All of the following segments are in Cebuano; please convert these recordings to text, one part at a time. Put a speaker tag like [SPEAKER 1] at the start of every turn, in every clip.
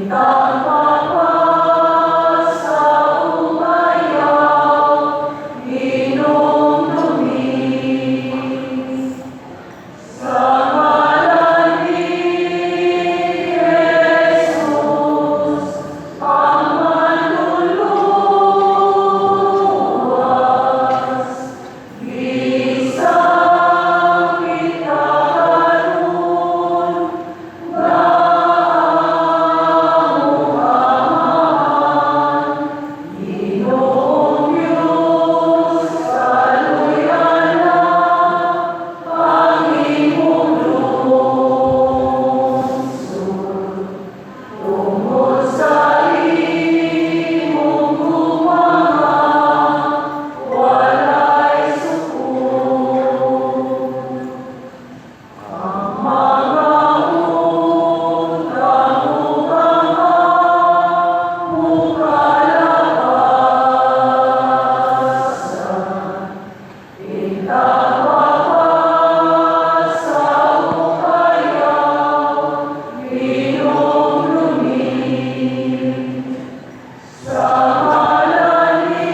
[SPEAKER 1] Bintang pa sa umayaw, hinumdumi. Sa ngalan ni Jesus, ang manluluwas, Gisang kita karon, nga among Amahan, Ginoong Diyos, kaluy-ana ang imong lungsod. Tungod sa imong gugma nga walay suko. Ang mga undang ug ang among kalapasan. Bintang pa sa ukayaw, hinumdumi. Sa ngalan ni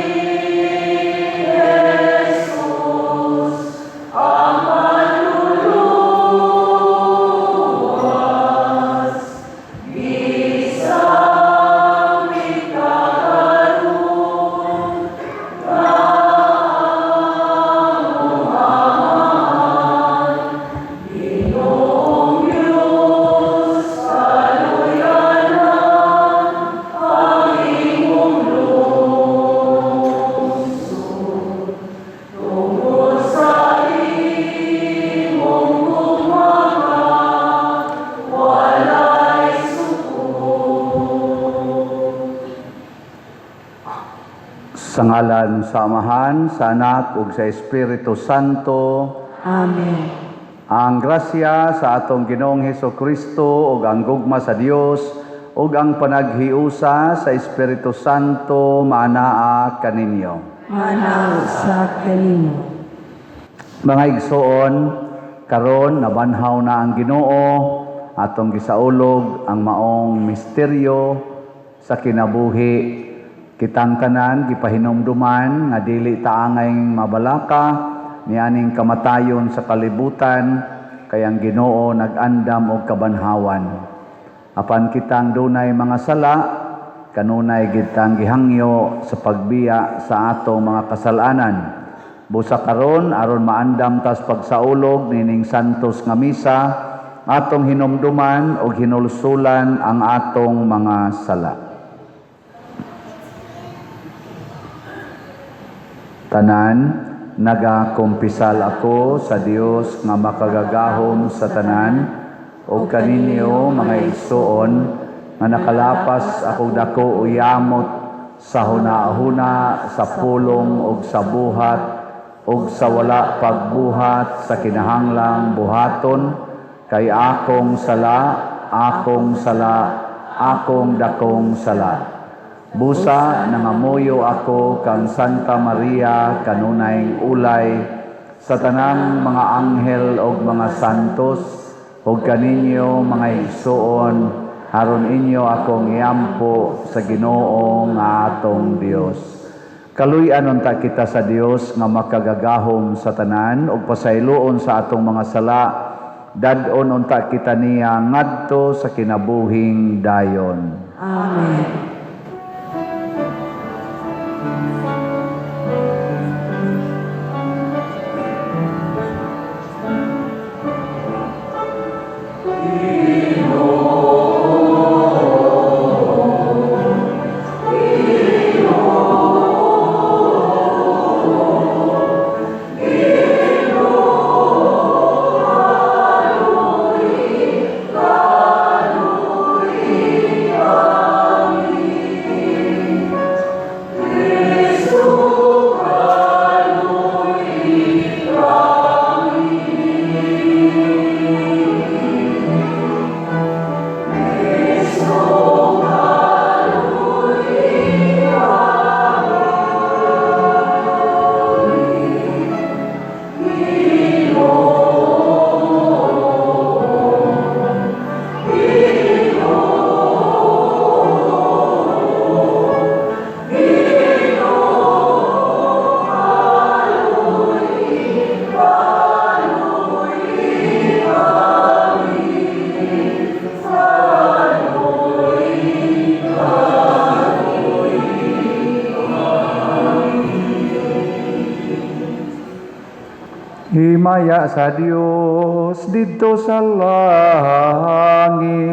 [SPEAKER 1] Jesus, ang manluluwas, Gisang kita karon, nga among Amahan, Ginoong Diyos, kaluy-ana ang imong lungsod. Tungod sa imong gugma nga walay suko.
[SPEAKER 2] Sa ngalan sa Amahan, sa Anak ug sa Espiritu Santo.
[SPEAKER 3] Amen.
[SPEAKER 2] Ang grasya sa atong Ginoong Heso Kristo ug ang gugma sa Dios ug ang panaghiusa sa Espiritu Santo maanaa kaninyo.
[SPEAKER 3] Maanaa usab kanimo.
[SPEAKER 2] Mga igsoon, karon nabanhaw na ang Ginoo, atong gisaulog ang maong misteryo sa kinabuhi. Kitang tanan gipahinumduman nga dili ta angay mabalaka nianing kamatayon sa kalibutan, kay ang Ginoo nag-andam og kabanhawan. Apan kitang dunay mga sala, kanunay gitang gihangyo sa pagbiya sa atong mga kasalanan. Busa karon, aron maandam tas pagsaulog nining santos nga misa, atong hinumduman og hinulsulan ang atong mga sala. Tanan, nagakumpisal ako sa Dios nga makagagahom sa tanan ug kaninyo, mga igsoon, nga nakalapas akong dako o yamot sa hunahuna, sa pulong ug sa buhat ug sa wala pagbuhat sa kinahanglang buhaton, kay akong sala, akong sala, akong dakong sala. Busa nangamuyo ako kang Santa Maria, kanunayng ulay, sa tanang mga anghel ug mga santos, ug kaninyo, mga igsoon, aron inyo akong iampo sa Ginoo nga atong Dios. Kaluy-an unta kita sa Dios nga makagagahom sa tanan ug pasayloon sa atong mga sala. Dad-on unta kita niya ngadto sa kinabuhing dayon.
[SPEAKER 3] Amen.
[SPEAKER 2] Himaya sa Dios didto sa langit.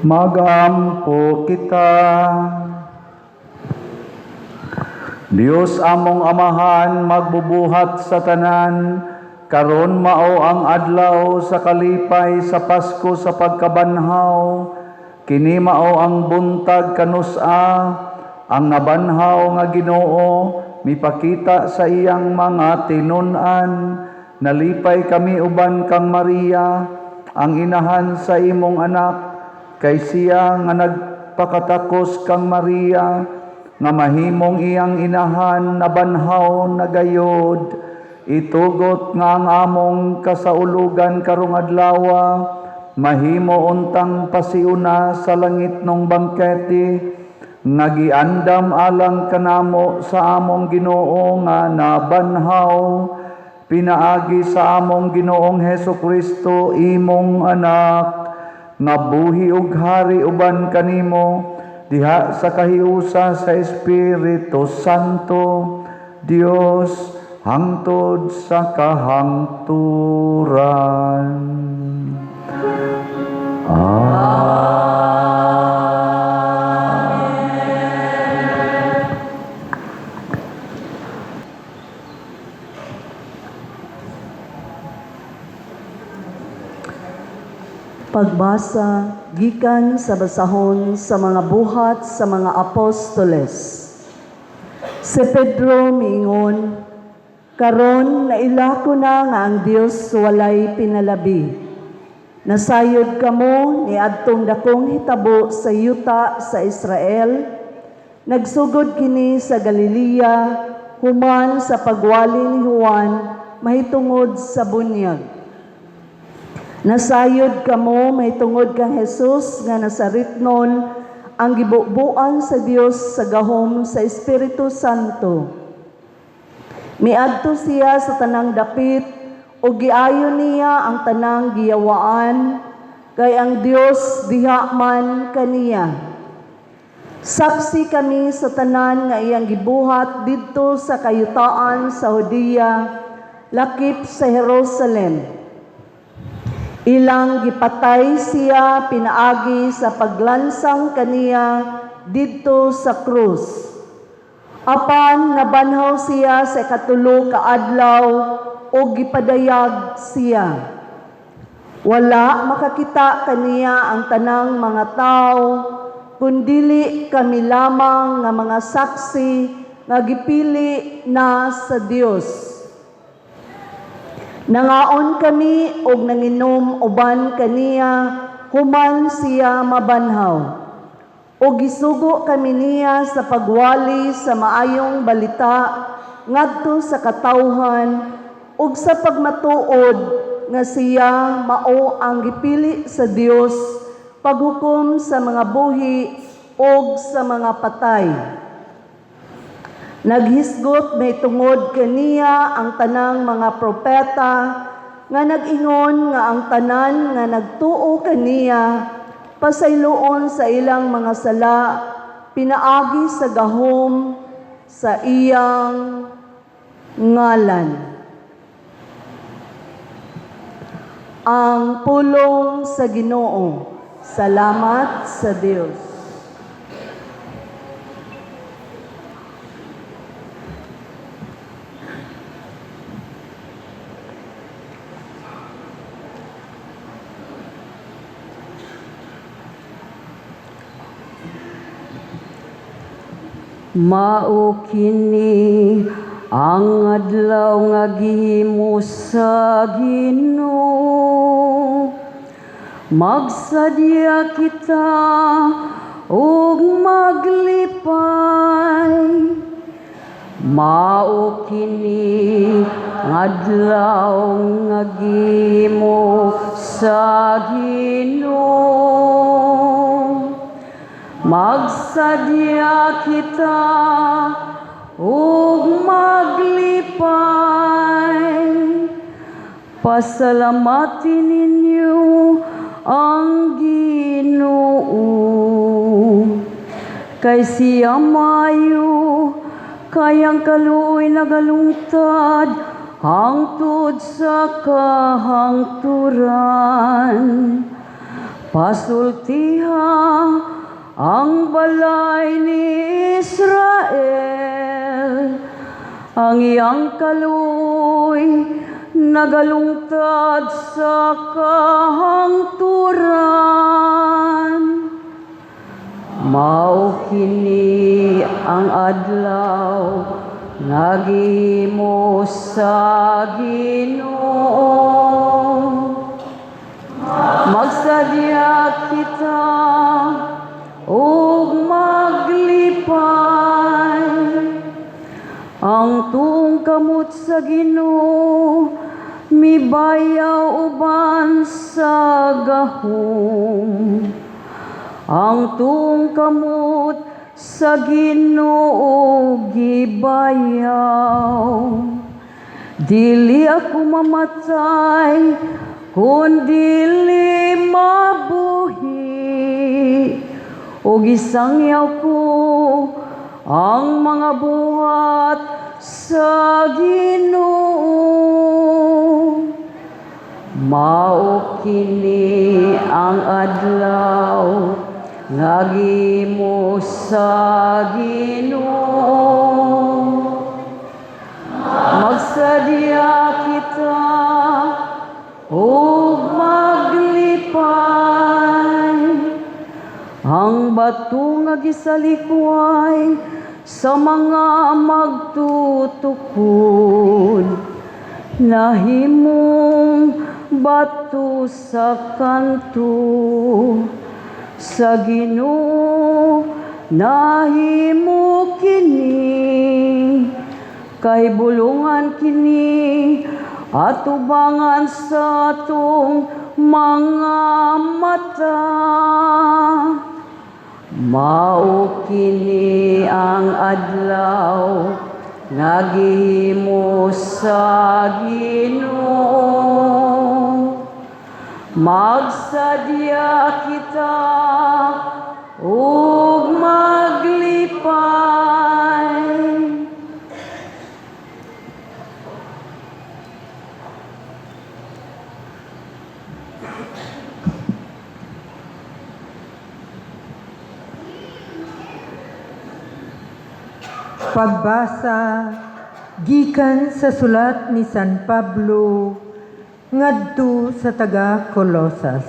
[SPEAKER 2] Magampo kita. Dios among Amahan, magbubuhat sa tanan, karon mao ang adlaw sa kalipay sa Pasko sa pagkabanhaw. Kini mao ang buntag kanus-a, ang nabanhaw nga Ginoo mipakita sa iyang mga tinun-an. Nalipay kami uban kang Maria, ang inahan sa imong anak, kay siya nga nagpakatakos kang Maria, nga mahimong iyang inahan, nabanhaw na gayod. Itugot nga ang among kasaulugan karong adlawa, mahimo untang pasiuna sa langitnong bangkete, nga giandam alang kanamo sa among Ginoo nga nabanhaw, pinaagi sa among Ginoong Heso Kristo, imong anak, nga buhi ug hari uban kanimo diha sa kahiusa sa Espiritu Santo, Dios, hangtod sa kahangturan.
[SPEAKER 3] Pagbasa gikan sa basahon sa mga Buhat sa mga Apostoles. Si Pedro miingon, "Karon naila ko na nga ang Dios walay pinalabi. Nasayod kamo ni adtong dakong hitabo sa yuta sa Israel. Nagsugod kini sa Galilea human sa pagwali ni Juan mahitungod sa bunyag. Nasayod kamo mahitungod kang Jesus nga Nazaretnon, ang gibubuan sa Dios sa gahom sa Espiritu Santo. Miadto siya sa tanang dapit ug giayo niya ang tanang giyawaan, kay ang Dios diha man kaniya. Saksi kami sa tanan nga iyang gibuhat didto sa kayutaan sa Judea, lakip sa Jerusalem. Ilang gipatay siya pinaagi sa paglansang kaniya didto sa krus. Apan nabanhaw siya sa ikatulo ka adlaw ug gipadayag siya. Wala makakita kaniya ang tanang mga tao, kundili kami lamang nga mga saksi nga gipili na sa Dios. Nangaon kami og nanginom uban kaniya human siya mabanhaw. O gisugo kami niya sa pagwali sa maayong balita ngadto sa katawhan ug sa pagmatuod nga siya mao ang gipili sa Dios paghukom sa mga buhi ug sa mga patay. Naghisgot mahitungod kaniya ang tanang mga propeta nga nag-ingon nga ang tanan nga nagtuo kaniya pasayloon sa ilang mga sala pinaagi sa gahom sa iyang ngalan. Ang pulong sa Ginoo. Salamat sa Dios.
[SPEAKER 1] Mao kini ang adlaw nga gihimo sa Ginoo. Magsadya kita ug maglipay. Mao kini ang adlaw nga gihimo sa Ginoo. Magsadya kita ug maglipay. Pasalamatin ninyo ang Ginoo. Kay siya mayo, kay ang kaluoy nagalungtad hangtod sa kahangturan. Pasultiha ang balay ni Israel, ang iyang kaluoy nagalungtad sa kahangturan. Mao kini ang adlaw nga gihimo sa Ginoo. Magsadya kita ug maglipay. Ang tuong kamot sa Ginoo mibayaw uban sa gahom. Ang tuong kamot sa Ginoo gibayaw. Dili ako mamatay, kun dili mabuhi. Ug isangyaw ko ang mga buhat sa Ginoo. Mao kini ang adlaw nga gihimo sa Ginoo. Magsadya kita ug maglipay. Ang bato nga gisalikway sa mga magtutukod, nahimong bato sa kanto. Sa Ginoo nahimo kini, kay bulungan kini atubangan sa atong mga mata. Mao kini ang adlaw nga gihimo sa Ginoo. Magsadya kita ug maglipay.
[SPEAKER 4] Pagbasa gikan sa sulat ni San Pablo ngadto sa taga Colosas.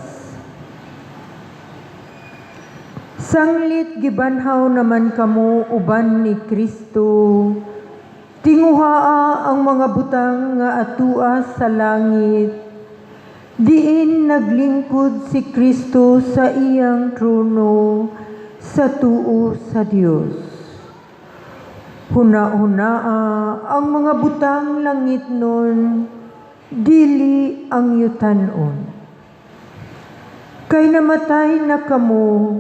[SPEAKER 4] Sanglit gibanhaw naman kamo uban ni Kristo, tinguhaa ang mga butang nga atua sa langit, diin naglingkod si Kristo sa iyang trono sa tuo sa Dios. Huna-hunaa ang mga butang langitnon, dili ang yutanon. Kay namatay na kamo,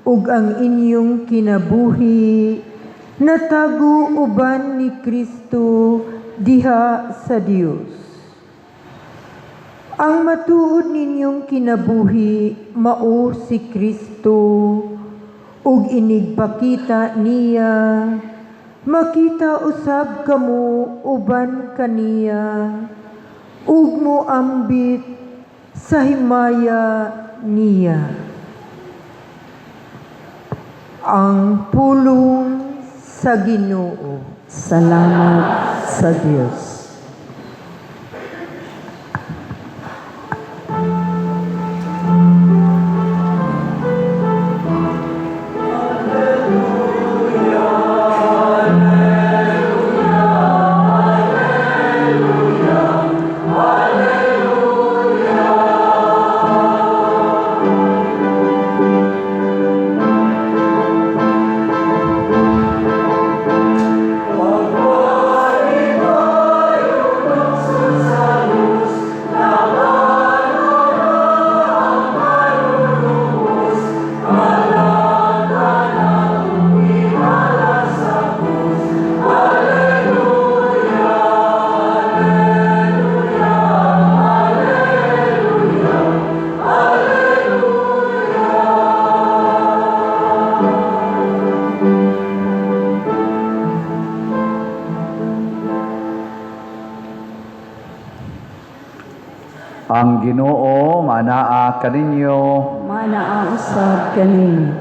[SPEAKER 4] ug ang inyong kinabuhi natago uban ni Kristo diha sa Dios. Ang matuod ninyong kinabuhi mao si Kristo, ug inigpakita niya, makita usab kamo uban kaniya, ug moambit sa himaya niya. Ang pulong sa Ginoo.
[SPEAKER 3] Salamat sa Dios.
[SPEAKER 2] Ang Ginoo manaa kaninyo.
[SPEAKER 1] Manaa usab kaninyo.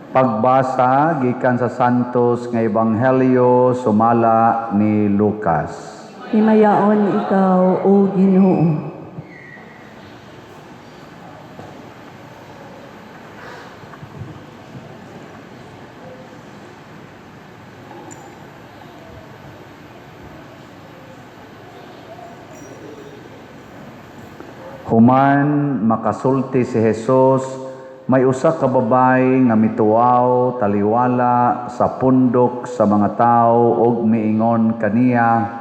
[SPEAKER 2] Pagbasa gikan sa Santos nga Ebanghelyo sumala ni Lucas.
[SPEAKER 1] Himayaon ikaw, O Ginoo.
[SPEAKER 2] Human makasulti si Jesus, may usa ka babay nga mituaw taliwala sa pundok sa mga tawo ug miingon kaniya,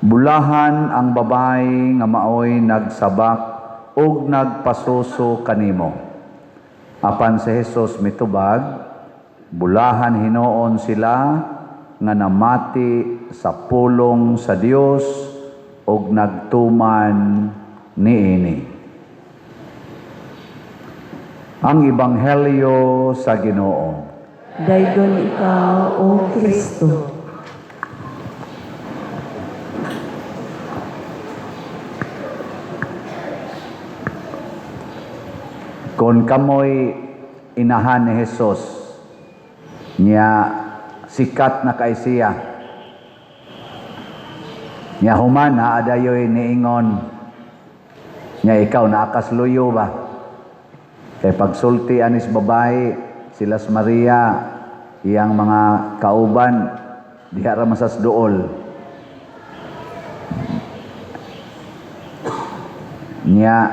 [SPEAKER 2] bulahan ang babay nga maoy nagsabak ug nagpasuso kanimo. Apan si Jesus mitubag, bulahan hinuon sila nga namati sa pulong sa Dios ug nagtuman niini. Ang Ebanghelyo sa Ginoo.
[SPEAKER 1] Daygon ikaw, O Kristo.
[SPEAKER 2] Kung kamoy inahan ni Jesus, niya sikat na kay siya. Niya human naa dayoy niingon, niya ikaw naakasluyo ba? Kay pagsulti anis babae, silas Maria, iyang mga kauban, diha ra masas duol. Niya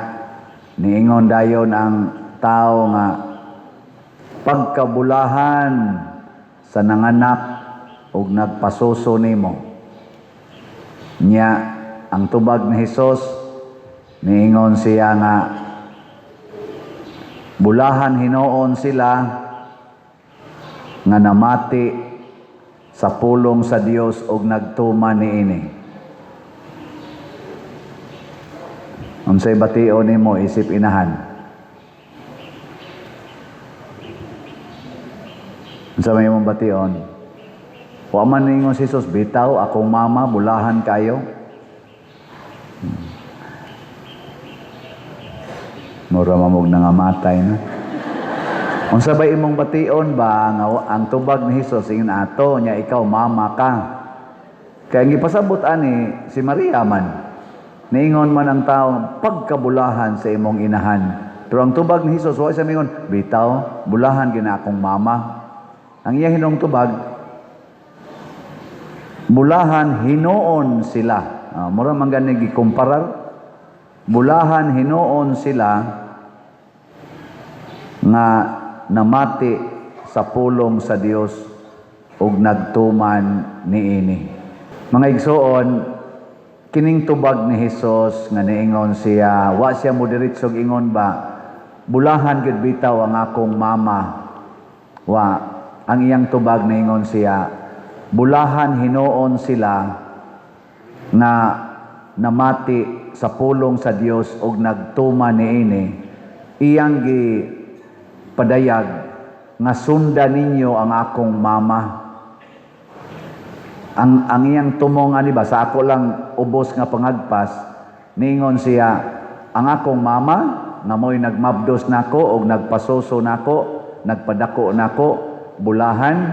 [SPEAKER 2] niingon dayon ang tao nga pagkabulahan sa nanganak ug nagpasuso nimo. Niya ang tubag ni Hesus, Niingon siya nga bulahan hinuon sila nga namati sa pulong sa Dios og nagtuman niini. Unsay bation nimo isip inahan? Unsa may imong bation? Wa man ningon si Jesus, "Bitaw akong mama bulahan kayo." Mura mamog nangamatay na. Unsa ba imong bation ba nga ang tubag ni Jesus ingon ato nya ikaw mama ka? Kay ang gipasabot ani si Maria man. Niingon man ang tao pagkabulahan sa imong inahan. Pero ang tubag ni Jesus wa siya mingon, "Bitaw bulahan gina akong mama." Ang iyang hinong tubag, bulahan hinuon sila. Mura man gani gikumparar. Bulahan hinuon sila nga namati sa pulong sa Dios ug nagtuman niini. Mga igsoon, kining tubag ni Hesus nga niingon siya, wa siya mo diretsog ingon ba, "Bulahan gid bitaw ang akong mama." Wa, ang iyang tubag niingon siya, bulahan hinuon sila nga namati sa pulong sa Dios ug nagtuman niini. Iyang gi padayag nga sundan ninyo ang akong mama. Ang iyang tumong ani ba sa ako lang ubos nga pangagpas, niingon siya, ang akong mama nga mo'y nagmabdos nako og nagpasuso nako, nagpadako nako, bulahan,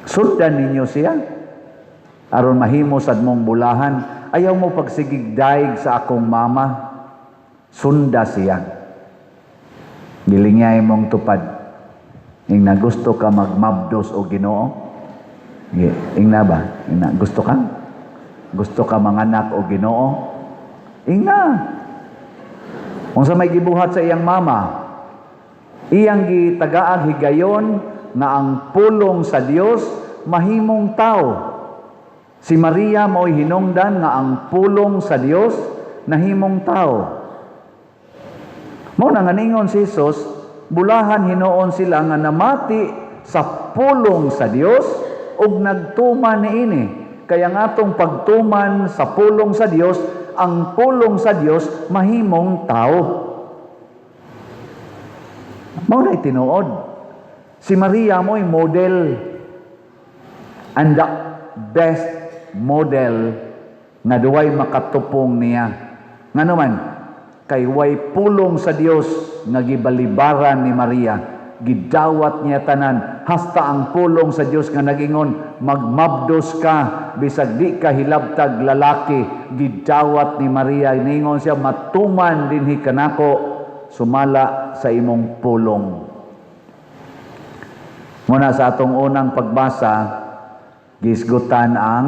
[SPEAKER 2] sundan ninyo siya aron mahimo sad mong bulahan. Ayaw mo pagsigig daig sa akong mama, sunda siya. Gilingay mong tupad. Ing na gusto ka magmabdos o Ginoo? Ing na ba? Ing na, gusto ka? Gusto ka manganak o Ginoo? Ing na. Unsa may gibuhat sa iyang mama? Iyang gitagaag higayon nga ang pulong sa Dios mahimong tao. Si Maria mo'y hinungdan nga ang pulong sa Dios nahimong tao. Mao na nga ningon si Jesus, bulahan hinuon sila nga namati sa pulong sa Dios ug nagtuman niini. Kaya nga atong pagtuman sa pulong sa Dios, ang pulong sa Dios mahimong tao. Mao na'y tinuod. Si Maria mo'y model, and the best model nga duway makatupong niya. Ngano man, kay way pulong sa Dios nga gibalibaran ni Maria. Gidawat niya tanan, hasta ang pulong sa Dios nga nagingon, magmabdos ka bisag di ka hilabtag lalaki. Gidawat ni Maria, ningon siya, matuman dinhi kanako sumala sa imong pulong. Muna sa atong unang pagbasa, gisgutan ang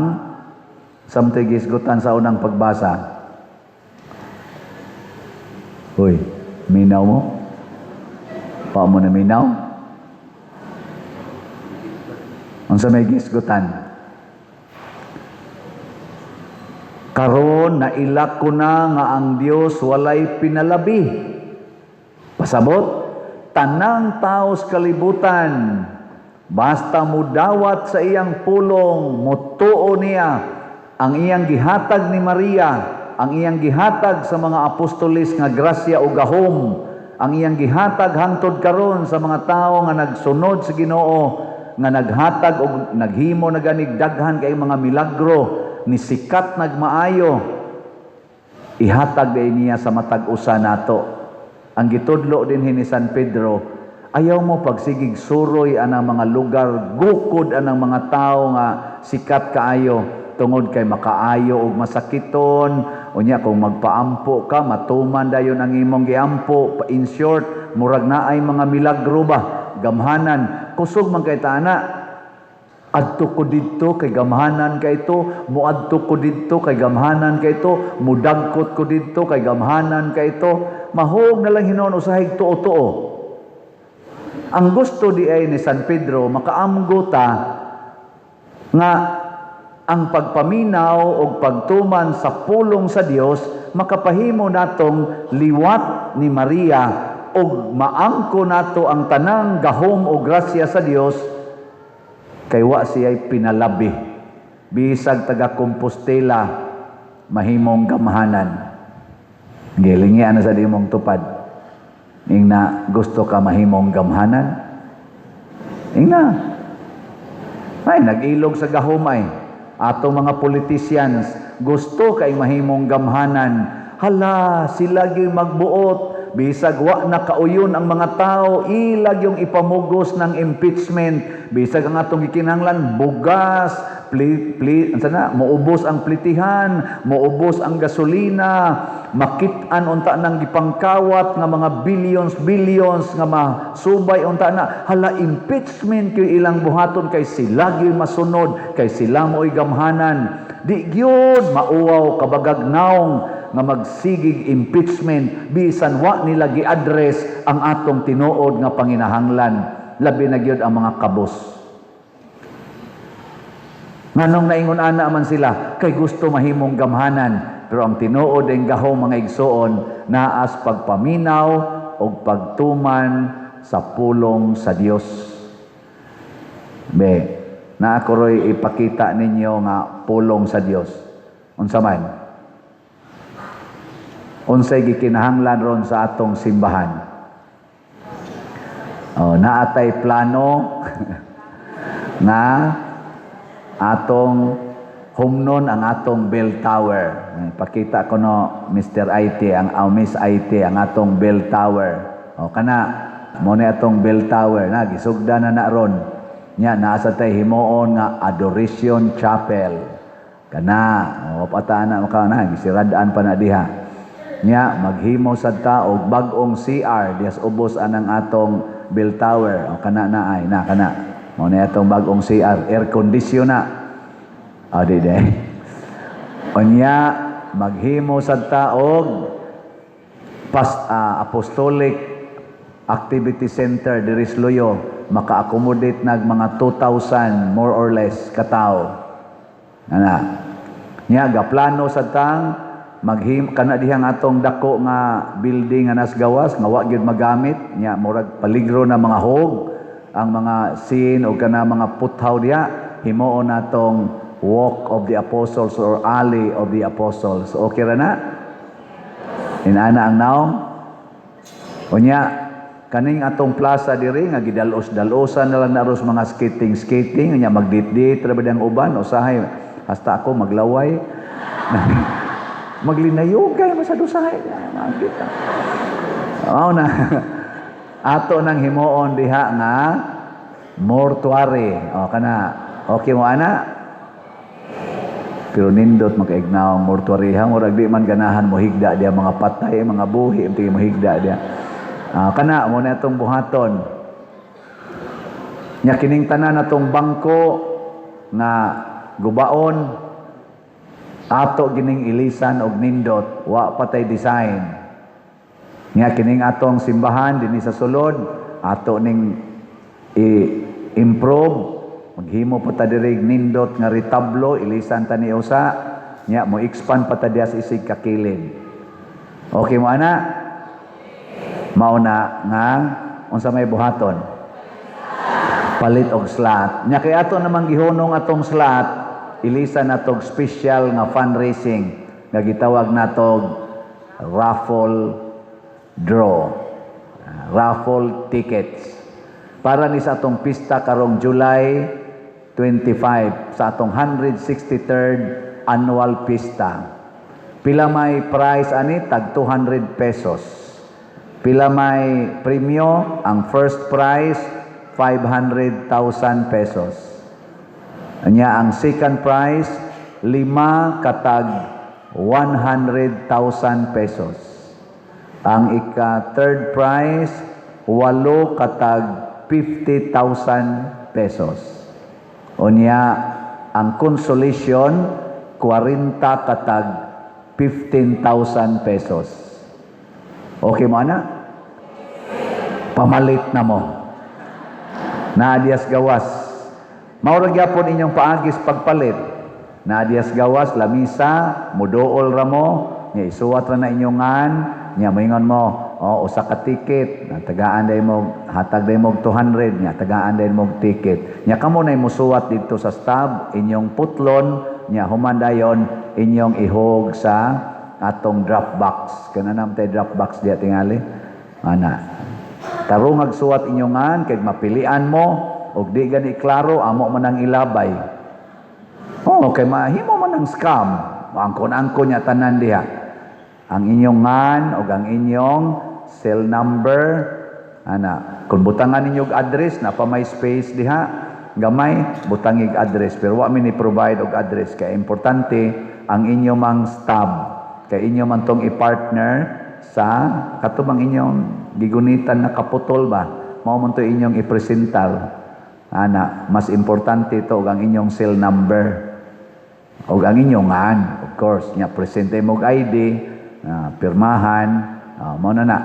[SPEAKER 2] samtoy gisgutan sa unang pagbasa. Hoy, minaw mo? Pa mo na minaw? Unsa may gisgutan? Karon nailak ko na nga ang Dios walay pinalabi. Pasabot, tanang tao sa kalibutan, basta mudawat sa iyang pulong, mutuo niya ang iyang gihatag ni Maria, ang iyang gihatag sa mga apostolis nga grasya o gahom, ang iyang gihatag hangtod karon sa mga tao nga nagsunod sa Ginoo, nga naghatag og naghimo na ganig daghan kay mga milagro, ni sikat nagmaayo, ihatag day niya sa matag usa nato. Ang gitudlo din ni San Pedro, ayaw mo pagsigig suroy anang mga lugar, gukod anang mga tao nga sikat kaayo, tungod kay makaayo og masakiton, unya kung magpaampo ka, matuman dayon ang imong giampo. In short, murag naay mga milagro ba, gamhanan, kusog man kay tana. Adto ko didto kay gamhanan kay ito, muadto ko didto kay gamhanan kay ito, mudagkot ko didto kay gamhanan kay ito. Mahog na lang hinuon usahay tuo-tuo. Ang gusto di ay ni San Pedro, makaamgo ta nga Ang pagpaminaw o pagtuman sa pulong sa Dios makapahimo natong liwat ni Maria ug maangko nato ang tanang gahom o grasya sa Dios, kay wa siya'y pinalabi. Bisag taga Compostela, mahimong gamhanan. Gilingian na sa di mong tupad. Ingna, gusto ka mahimong gamhanan? Ingna. Ay, nag-ilog sa gahom ay. Atong mga politicians, gusto kay mahimong gamhanan. Hala, sila gyud magbuot. Bisag wa na kauyon ang mga tao, ilag yung ipamugos ng impeachment. Bisag ang atong gikinahanglan bugas, pli, pli, unsa na, moubos ang plitihan, moubos ang gasolina, makit-an unta nang gipangkawat nga mga billions billions nga masubay unta na. Hala, impeachment kay ilang buhaton kay sila gyud masunod, kay sila mo'y gamhanan. Di gyud mauwaw kabagag naong nga magsigig impeachment bisan wa nila gi-address ang atong tinuod nga panginahanglan, labi na gyud ang mga kabos. Nganong naingon ana man sila? Kay gusto mahimong gamhanan. Pero ang tinuod ang gahom, mga igsoon, naas pagpaminaw o pagtuman sa pulong sa Dios. Be, naa ko ro'y ipakita ninyo nga pulong sa Dios. Unsa man? Unsay gikinahanglan ron sa atong simbahan? Oh, naatay plano nga atong humnon ang atong bell tower. Pakita ko no, Mr. IT, ang oh, Miss IT, ang atong bell tower. O kana, mo ni atong bell tower na gisugda na na ron. Nya naa sa tay himuon nga Adoration Chapel. Kana, o pataan na maka na gisiradaan pa na diha. Nya maghimo sad ta og bag-ong CR diha sa ubos anang atong bell tower. O kana na ay na kana. Mo ni atong bag-ong CR, air condition na. O di di. Unya maghimo sad ta og Apostolic Activity Center diri sa Luyo, maka-accommodate nag mga 2,000 more or less katao. Ana. Nya gaplano sad tang maghim kana dihang atong dako nga building nga nas gawas nga wa gyud magamit, nya murag paligro na mga hog ang mga scene o kana mga puthaw diha, himuon natong Walk of the Apostles or Alley of the Apostles. Okay ra na? Inana ang naong? Unya, kaning atong plaza diri nga gidalos-dalosan na lang naros mga skating-skating, unya magdit-dit ra ba ang uban, usahay hasta ako maglaway. Maglinayugay masad usahay. Makita. Mao na. Ato nang himuon diha nga mortuary. O kana. Okay mo ana? Pero nindot makaignaw ang mortuary ha, murag di man ganahan mo higda diya mga patay, mga buhi, unti mo higda diya. Ah, kana mo na itong buhaton. Nya kining tanan atong bangko nga gubaon, ato gining ilisan og nindot, wa patay design. Nya kining atong simbahan dinhi sa sulod, ato ning i-improve, maghimo pa ta diri nindot nga retablo, ilisan ta ni usa, nya mo expand pa ta diha sa isig kakilid. Okay mo ana? Mao na nga unsa may buhaton? Palit og slot. Nya kay ato namang gihunong atong slot, ilisan natog special nga fundraising nga gitawag natog raffle draw. Raffle tickets. Para ni sa atong pista karong July 25 sa atong 163rd annual pista. Pila may prize ani? Tag 200 pesos. Pila may premyo? Ang first prize, 500,000 pesos. Anya ang second prize, lima katag 100,000 pesos. Ang ika third prize, walo katag 50,000 pesos. Unya ang consolation, 40 katag 15,000 pesos. Okay mo ana? Pamalit na mo. Naadias gawas. Mao ra gyapon inyong paagis pagpalit. Naa diyas gawas lamisa, muduol ra mo, nya isuwat ra na inyong ngan, nya moingon mo, "Oh, usa ka ticket," na tagaan day mo, hatag day mo 200, nya tagaan day mo ticket. Nya kamo nay musuwat didto sa stub, inyong putlon, nya human dayon inyong ihog sa atong drop box. Kana nam tay drop box diya tingali. Ana. Tarong suwat inyong ngan kay mapilian mo og di gani klaro, amo man ang ilabay. Oh, kay mahimo man ang scam. Angkon-angkon niya tanan diha. Ang inyong ngan og ang inyong cell number, ana. Kung butangan ninyo og address, na pa may space diha, gamay, butangig address. Pero wa mi ni provide og address kay importante ang inyo mang stub. Kay inyo man tong i-partner sa katubang inyong gigunitan nga kaputol ba. Mao man to inyong ipresentar. Ana, mas importante ito og ang inyong cell number. Og ang inyong ngan, of course, nya presente mo og ID, pirmahan, mao na na.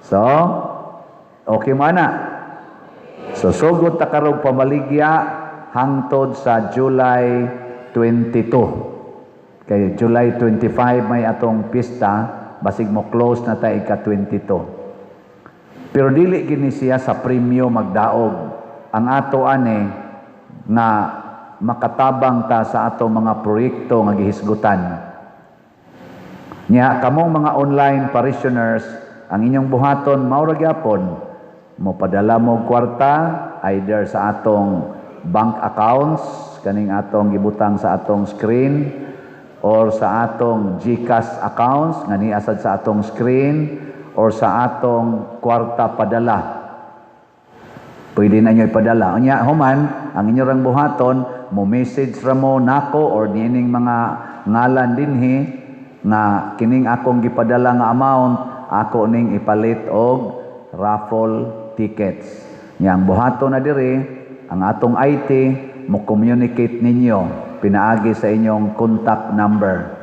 [SPEAKER 2] So, okay mo ana. So, sugod ta karong pamaligya hangtod sa July 22. Kay July 25 may atong pista, basig mo close na ta ika 22. Pero dili gini siya sa premyo magdaog. Ang ato ane nga makatabang ta sa ato mga proyekto nga gihisgutan. Nya kamong mga online parishioners, ang inyong buhaton mao ra gyapon mo padala mo og kwarta either sa atong bank accounts kaning atong gibutang sa atong screen or sa atong GCash accounts nga niasad sa atong screen or sa atong kwarta padala. Pwede na nyo ipadala. Unya, human, ang inyo rang buhaton, mo message ra mo nako or niining mga ngalan dinhi nga kining akong gipadala nga amount, ako ning ipalit og raffle tickets. Nya ang buhaton na diri, ang atong IT mo communicate ninyo pinaagi sa inyong contact number.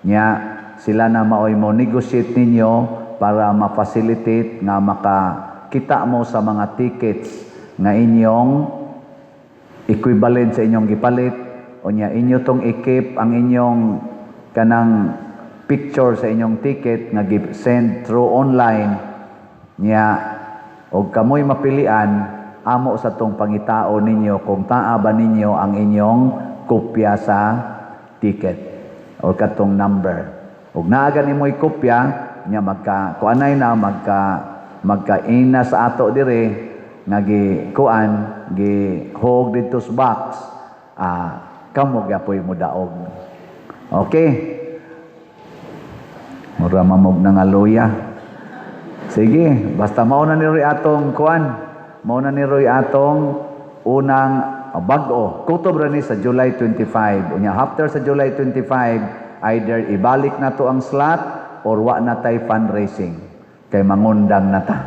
[SPEAKER 2] Nya sila na maoy mo negotiate ninyo para ma-facilitate nga makakita mo sa mga tickets nga inyong equivalent sa inyong gipalit o nya inyo tong i-keep ang inyong kanang picture sa inyong ticket nga gi-send through online. Nya og kamoy mapilian, amo sa tong pangitao ninyo kung taa ba ninyo ang inyong kopya sa ticket or katong number. Ug naa gani mo'y kopya nya, magka kuanay na, magkaina sa ato dire nga gi kuan, gi hog didto sa box, kamo gyapoy mo daog. Okay, mura mamog na nga luya. Sige, basta mao na ni Roy atong kuan, mao na ni Roy atong unang bag-o. Kutob ra ni sa July 25. Unya after sa July 25, either ibalik na to ang slot or wa na tay fundraising kay mangundang na ta.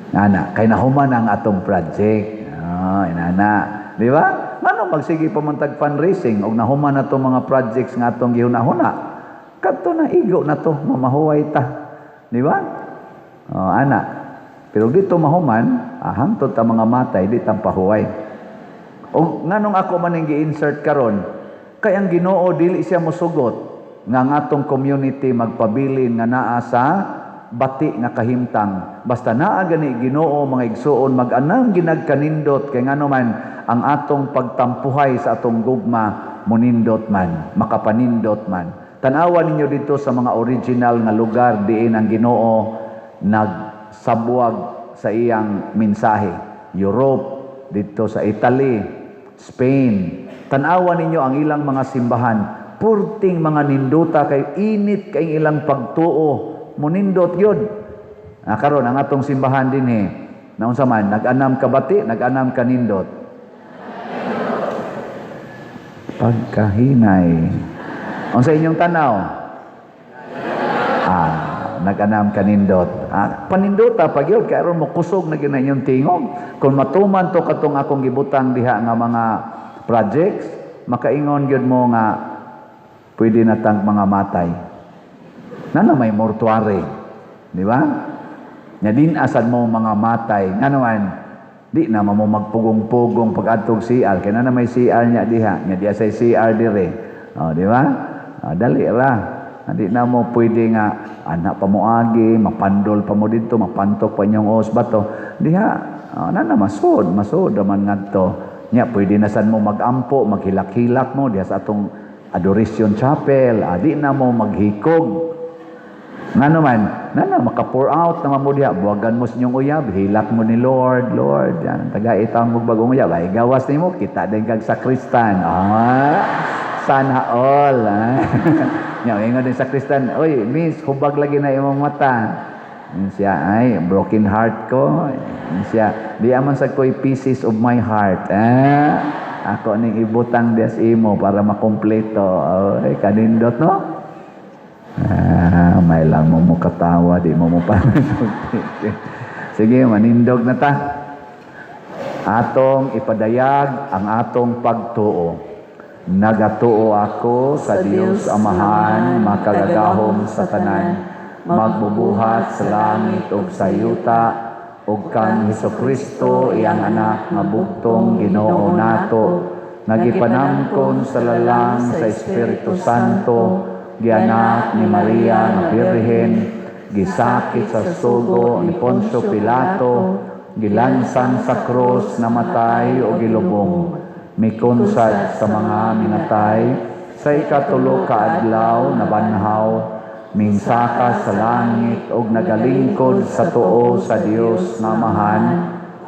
[SPEAKER 2] Ana, kay nahuman ang atong project. Ah, inana. Di ba? Ngano magsige pa man tag fundraising og nahuman na to mga projects nga atong gihuna-huna? Kadto na, igo na to, mamahuway ta. Di ba? Oh, ana. Pero dito mahuman, hangtod ta mga matay, di tang pahuway. O nganong ako man ning gi-insert karon, kay ang Ginoo dili siya mosugot nga ang atong community magpabilin nga naa sa bati nga kahimtang. Basta naa gani Ginoo, mga igsuon, mag-anam ginagkanindot kay ngano man ang atong pagtampuhay sa atong gugma munindot man, makapanindot man. Tan-awa ninyo dito sa mga original nga lugar diin ang Ginoo nagsabwag sa iyang mensahe. Europe, dito sa Italy, Spain. Tan-awa ninyo ang ilang mga simbahan. Purting mga ninduta kay init kay ilang pagtuo. Munindot yun. Ah, karon ang atong simbahan dinhi. Naunsa man, nag-anam ka bati, nag-anam ka nindot? Pagkahinay. Unsa inyong tanaw? Ah, nag-anam ka nindot. Ah, panindota pag yun, kay aron mo kusog na gyud na inyong tingog. Kung matuman to katong akong gibutang diha nga mga projects, makaingon gyud mo nga pwede na tang mga matay. Nana may mortuary. Di ba? Nya din asad mo mga matay. Nga naman, Di na mo magpugong-pugong pag adtog CR kay na may CR nya diha, nya diha sa CR dire. Oh, di ba? Oh, dali ra. Hindi na mo pwede nga anak pa mo agi, mapandol pa mo dito, mapantok pa inyong os bato. Diha, oh, na na masod, masod raman ngadto. Nya pwede na sad mo magampo, maghilak-hilak mo diha sa atong Adoration Chapel. Ah, di na mo maghikog. Nga naman, na na, maka-pour out naman mo diha. Buwagan mo sa inyong uyab, hilak mo ni Lord, Lord. Yan, taga itang mo bagong uyab. Ay, gawas nimo, kita din kag sakristan. Ah, sana all. Ah. Nya, ingon din sakristan, "Oy, miss, hubag lagi na imong mata." Yun siya, "Ay, broken heart ko." Yun siya, "Di aman sa ko'y pieces of my heart. Ah, ako ning ibutang dias imo para makompleto." Ay, kanindot, no? Ah, may lang mo mo katawa, di mo mo pa. Sige, manindog na ta. Atong ipadayag ang atong pagtuo. Nagatuo ako sa Dios Amahan, makagagahom sa tanan, magbubuhat sa langit ug sa yuta, ug kang Hesukristo, iyang anak nga bugtong Ginoo nato, nga gipanangkon sa lalang sa Espiritu Santo, gianak ni Maria nga Birhen, gisakit sa sugo ni Poncio Pilato, gilansang sa krus, namatay o gilubong, mikunsad sa mga minatay, sa ikatulo ka adlaw nabanhaw, mingsaka sa langit ug nagalingkod sa tuo sa Dios nga Amahan,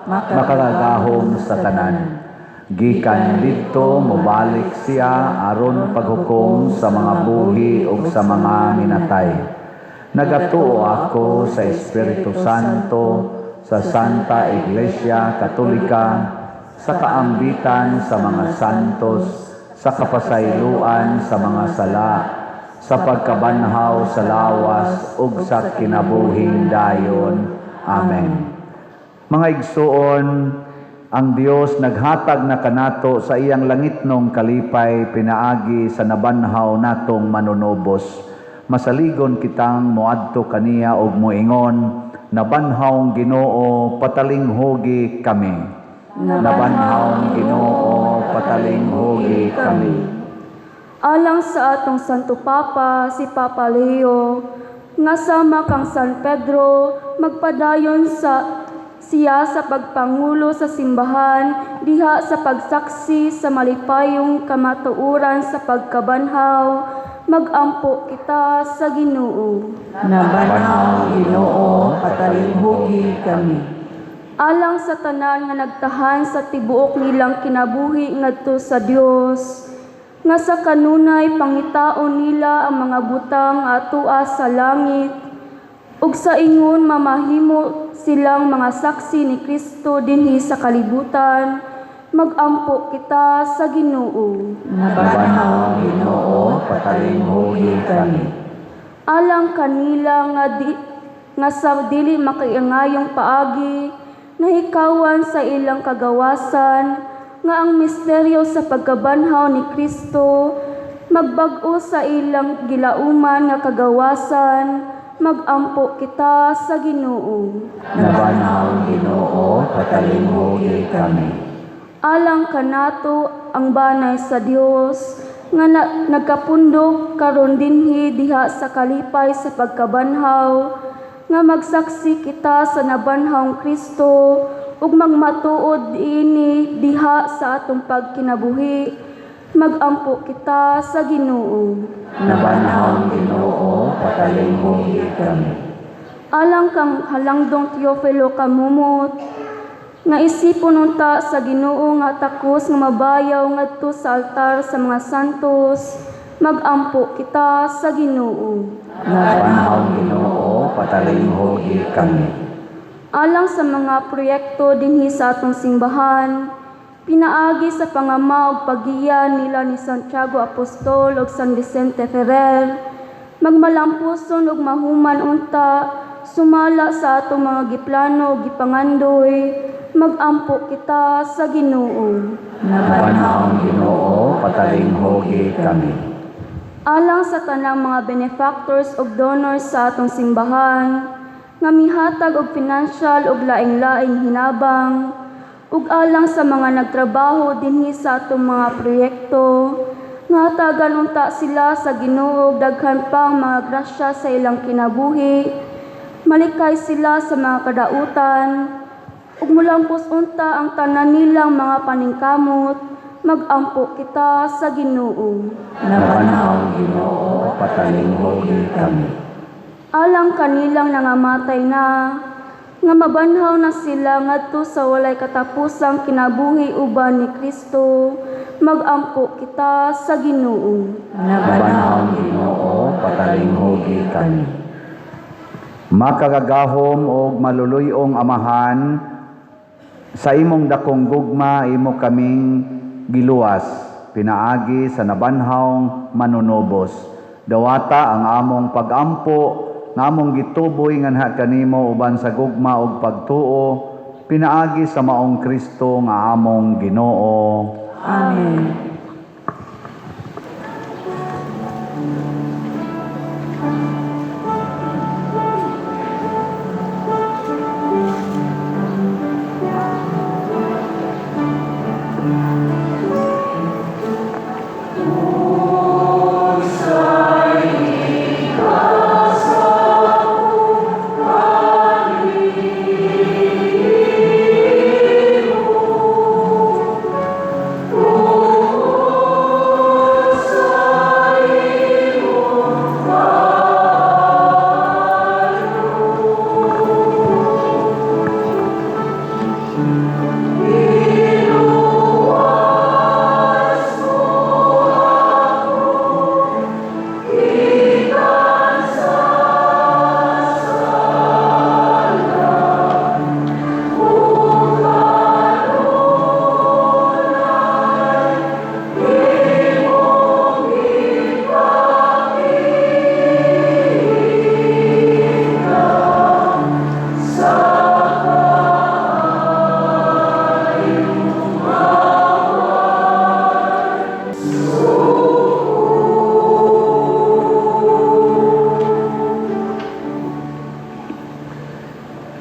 [SPEAKER 2] makagagahom sa tanan. Gikan didto mobalik siya aron paghukom sa mga buhi ug sa mga minatay. Nagatuo ako sa Espiritu Santo, sa Santa Iglesia Katolika, sa kaambitan sa mga santos, sa kapasayloan sa mga sala, sa pagkabanhaw sa lawas ug sa kinabuhing dayon. Amen. Mga igsuon, ang Dios naghatag na kanato sa iyang langitnong kalipay pinaagi sa nabanhaw natong manunubos. Masaligon kitang moadto kaniya og moingon, "Nabanhawng Ginoo, patalinghugi kami." Nabanhawng Ginoo, patalinghugi kami.
[SPEAKER 5] Alang sa atong Santo Papa, si Papa Leo, nga sama kang San Pedro, magpadayon sa siya sa pagpangulo sa simbahan, diha sa pagsaksi sa malipayong kamatuoran sa pagkabanhaw, magampo kita sa Ginoo.
[SPEAKER 1] Nabanhaw Ginoo, patalinghugi kami.
[SPEAKER 5] Alang sa tanan nga nagtahan sa tibuok nilang kinabuhi ngadto sa Dios, nga sa kanunay pangitaon nila ang mga butang atua sa langit, ug sa ingon mamahimo silang mga saksi ni Kristo dinhi sa kalibutan, magampo kita sa Ginoo.
[SPEAKER 1] Nabanhaw Ginoo, patalinghugi kami.
[SPEAKER 5] Alang kanila nga di, nga sa dili makaingayong paagi nahikawan sa ilang kagawasan nga ang misteryo sa pagkabanhaw ni Kristo magbag-o sa ilang gilauman nga kagawasan, magampo kita sa Ginoo.
[SPEAKER 2] Nabanhaw Ginoo, patalinghugi kami.
[SPEAKER 5] Alang kanato ang banay sa Dios nga nagkapundok karon dinhi diha sa kalipay sa pagkabanhaw, nga magsaksi kita sa nabanhawng Kristo ug magmatuod ini diha sa atong pagkinabuhi, magampo kita sa Ginoo.
[SPEAKER 2] Nabanhaw Ginoo, patalinghugi kami.
[SPEAKER 5] Alang kang Halangdong Teofilo Camomot, nga isipon unta sa Ginoo nga takos nga mabayaw ngadto sa altar sa mga santos, magampo kita sa Ginoo.
[SPEAKER 2] Nabanhaw Ginoo, patalinghugi kami.
[SPEAKER 5] Alang sa mga proyekto dinhi sa atong simbahan, pinaagi sa pangama ug paggiya nila ni Santiago Apostol ug San Vicente Ferrer, magmalampuson ug mahuman unta sumala sa atong mga giplano ug gipangandoy, magampo kita sa Ginoo.
[SPEAKER 2] Nabanhaw Ginoo, patalinghugi kami.
[SPEAKER 5] Alang sa tanang mga benefactors ug donors sa atong simbahan, nga mihatag og financial ug laing-laing hinabang, Ug alang sa mga nagtrabaho dinhi sa atong mga proyekto, nga hatagan unta sila sa Ginoo og daghan pang mga grasya sa ilang kinabuhi, malikay sila sa mga kadautan, ug mulampos unta ang tanan nilang mga paningkamot, magampo kita sa Ginoo.
[SPEAKER 1] Nabanhaw, Ginoo,
[SPEAKER 2] Patalinghugi kami.
[SPEAKER 5] Alang kanilang nangamatay na, nga mabanhaw na sila ngadto sa walay katapusang kinabuhi uban ni Kristo, magampo kita sa Ginoo.
[SPEAKER 1] Nabanhaw,
[SPEAKER 2] Ginoo, patalinghugi kami. Makagagahom og maluluy-ong Amahan, sa imong dakong gugma imo kaming giluwas, pinaagi sa nabanhawng manunobos. Dawata ang among pagampo nga among gituboy nganha kanimo uban sa gugma ug pagtuo, pinaagi sa maong Kristo nga among Ginoo.
[SPEAKER 1] Amen.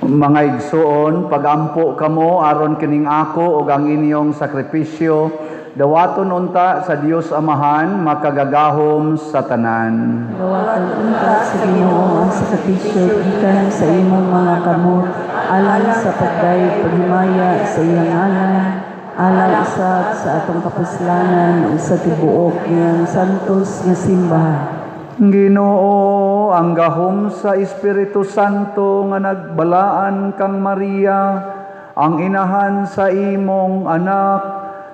[SPEAKER 2] Mga igsuon, pagampo kamo aron kining ako ug ang inyong sakripisyo dawaton unta sa Dios Amahan makagagahom sa tanan.
[SPEAKER 1] Dawaton unta sa Ginoo ang sakripisyo gikan sa imong mga kamot alang sa pagdayeg paghimaya sa iyang ngalan, alang usab sa atong kapuslanan ug sa tibuok niyang santos nga simbahan.
[SPEAKER 2] Ginoo, ang gahom sa Espiritu Santo nga nagbalaan kang Maria, ang inahan sa imong anak,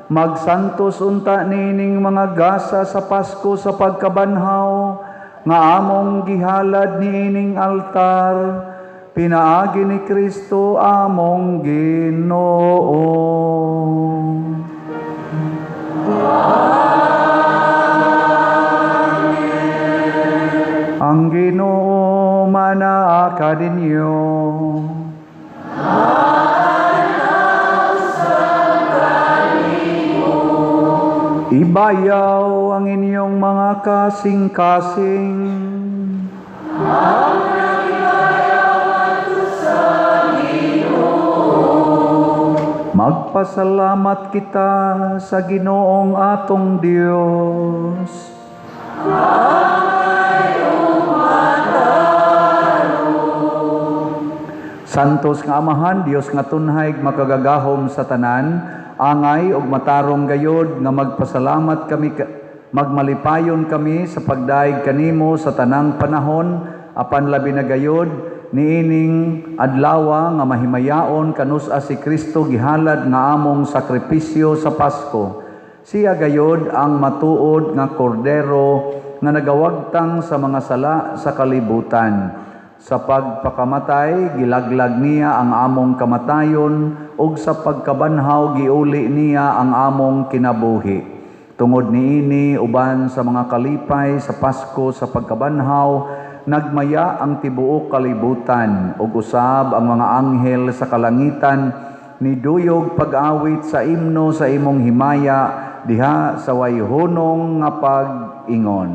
[SPEAKER 2] magsantos unta nining mga gasa sa Pasko sa pagkabanhaw, nga among gihalad niining altar, pinaagi ni Kristo among Ginoo. Ang Ginoo manaa kaninyo. Ibayaw ang inyong mga kasing-kasing. Magpasalamat kita sa Ginoong atong Dios. Santos nga Amahan, Dios nga tunhay makagagahom sa tanan, angay ug matarong gayod nga magpasalamat kami magmalipayon kami sa pagdaig kanimo sa tanang panahon apan labi na gayod niining adlawa nga mahimayaon kanus-a si Kristo gihalad nga among sakripisyo sa Pasko. Siya gayod ang matuod nga kordero nga nagawagtang sa mga sala sa kalibutan. Sa pagpakamatay, gilaglag niya ang among kamatayon, ug sa pagkabanhaw giuli niya ang among kinabuhi. Tungod niini uban sa mga kalipay sa Pasko sa pagkabanhaw, nagmaya ang tibuok kalibutan ug usab ang mga anghel sa kalangitan niduyog pag-awit sa imno sa imong himaya diha sa wayhunong nga pag-ingon.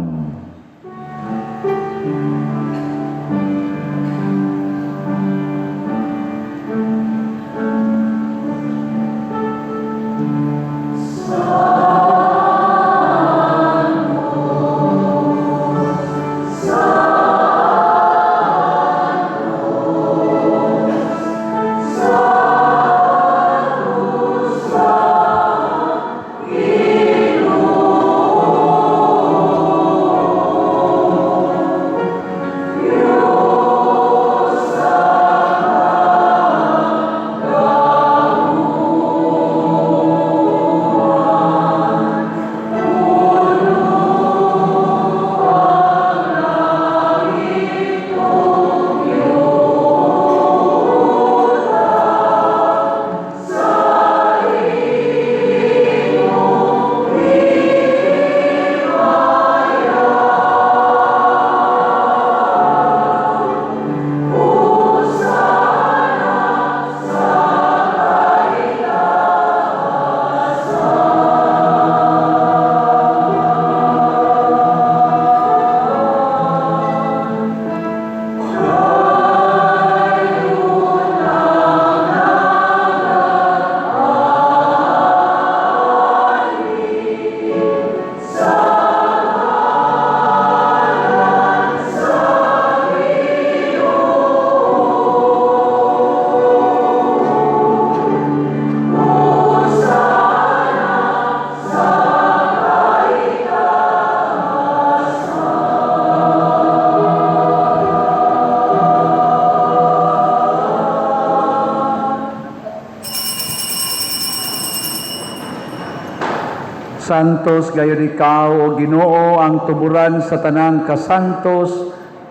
[SPEAKER 2] Santos gayud ikaw, O Ginoo, ang tuburan sa tanang kasantos.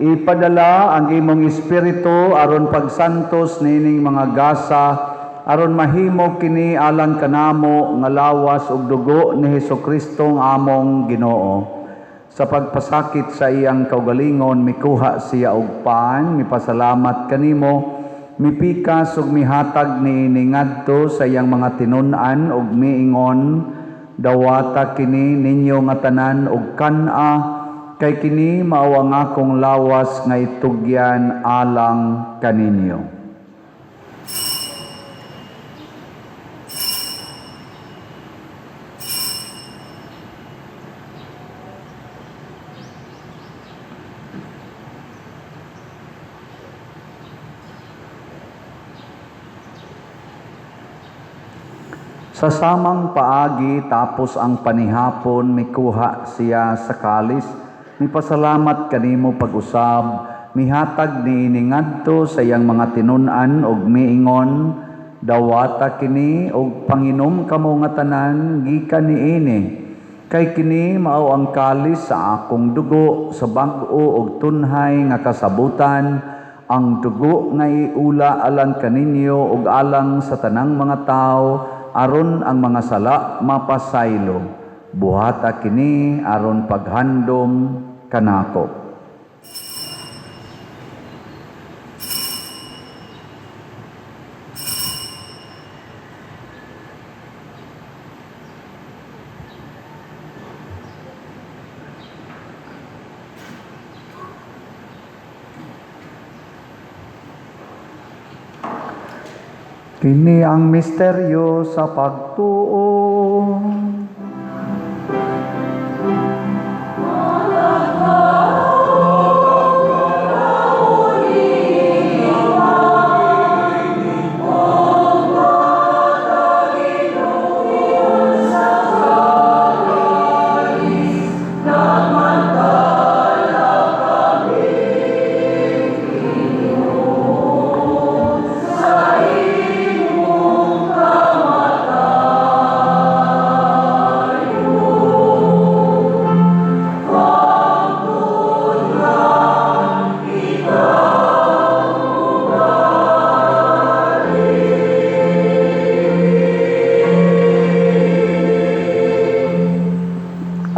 [SPEAKER 2] Ipadala ang imong espiritu aron pagsantos niining mga gasa, aron mahimo kini alang kanamo nga lawas ug dugo ni Hesukristo nga among Ginoo. Sa pagpasakit sa iyang kaugalingon, mikuha siya og pan, mipasalamat kanimo, mipikas ug mihatag niini ngadto sa iyang mga tinun-an ug miingon, "Dawata kini ninyo nga tanan ug kan-a, kay kini mao ang akong lawas nga itugyan alang kaninyo." Sa samang paagi, tapos ang panihapon, mikuha siya sa kalis, mipasalamat kanimo pag-usab, mihatag niini ngadto sa iyang mga tinun-an ug miingon, "Dawata kini ug panginom kamo nga tanan gikan niini, kay kini mao ang kalis sa akong dugo sa bag-o ug tunhay nga kasabutan, ang dugo nga iula alang kaninyo ug alang sa tanang mga tawo aron ang mga sala mapasaylo. Buhata kini aron paghandom kanako." Kini ang misteryo sa pagtuo.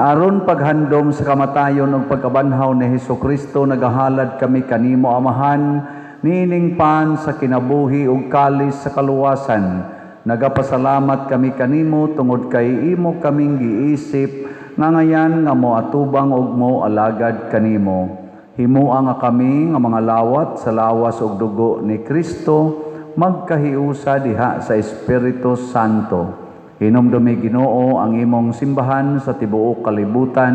[SPEAKER 2] Aron paghandom sa kamatayon ug pagkabanhaw ni Hesukristo, nagahalad kami kanimo, Amahan, niining pan sa kinabuhi ug kalis sa kaluwasan. Nagapasalamat kami kanimo tungod kay imo kaming giisip nga ngayan nga moatubang ug moalagad kanimo. Himoa nga kami nga mga lawat sa lawas ug dugo ni Kristo magkahiusa diha sa Espiritu Santo. Hinumdumi, Ginoo, ang imong simbahan sa tibuok kalibutan.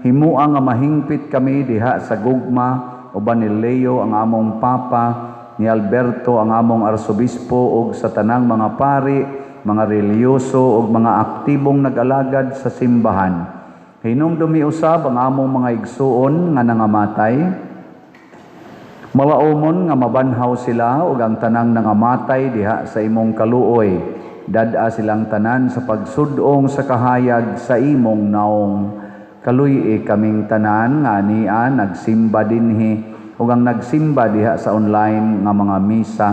[SPEAKER 2] Himoa nga mahingpit kami diha sa gugma uban ni Leo ang among Papa, ni Alberto ang among arsobispo ug sa tanang mga pari, mga relihiyoso ug mga aktibong nag-alagad sa simbahan. Hinumdumi usab ang among mga igsuon nga nangamatay. Malaumon nga mabanhaw sila ug ang tanang nangamatay diha sa imong kaluoy. Dad-a silang tanan sa pagsudong sa kahayag sa imong naong. Kaluy-i kaming tanan nga ania nagsimba dinhi ug ang nagsimba diha sa online nga mga misa.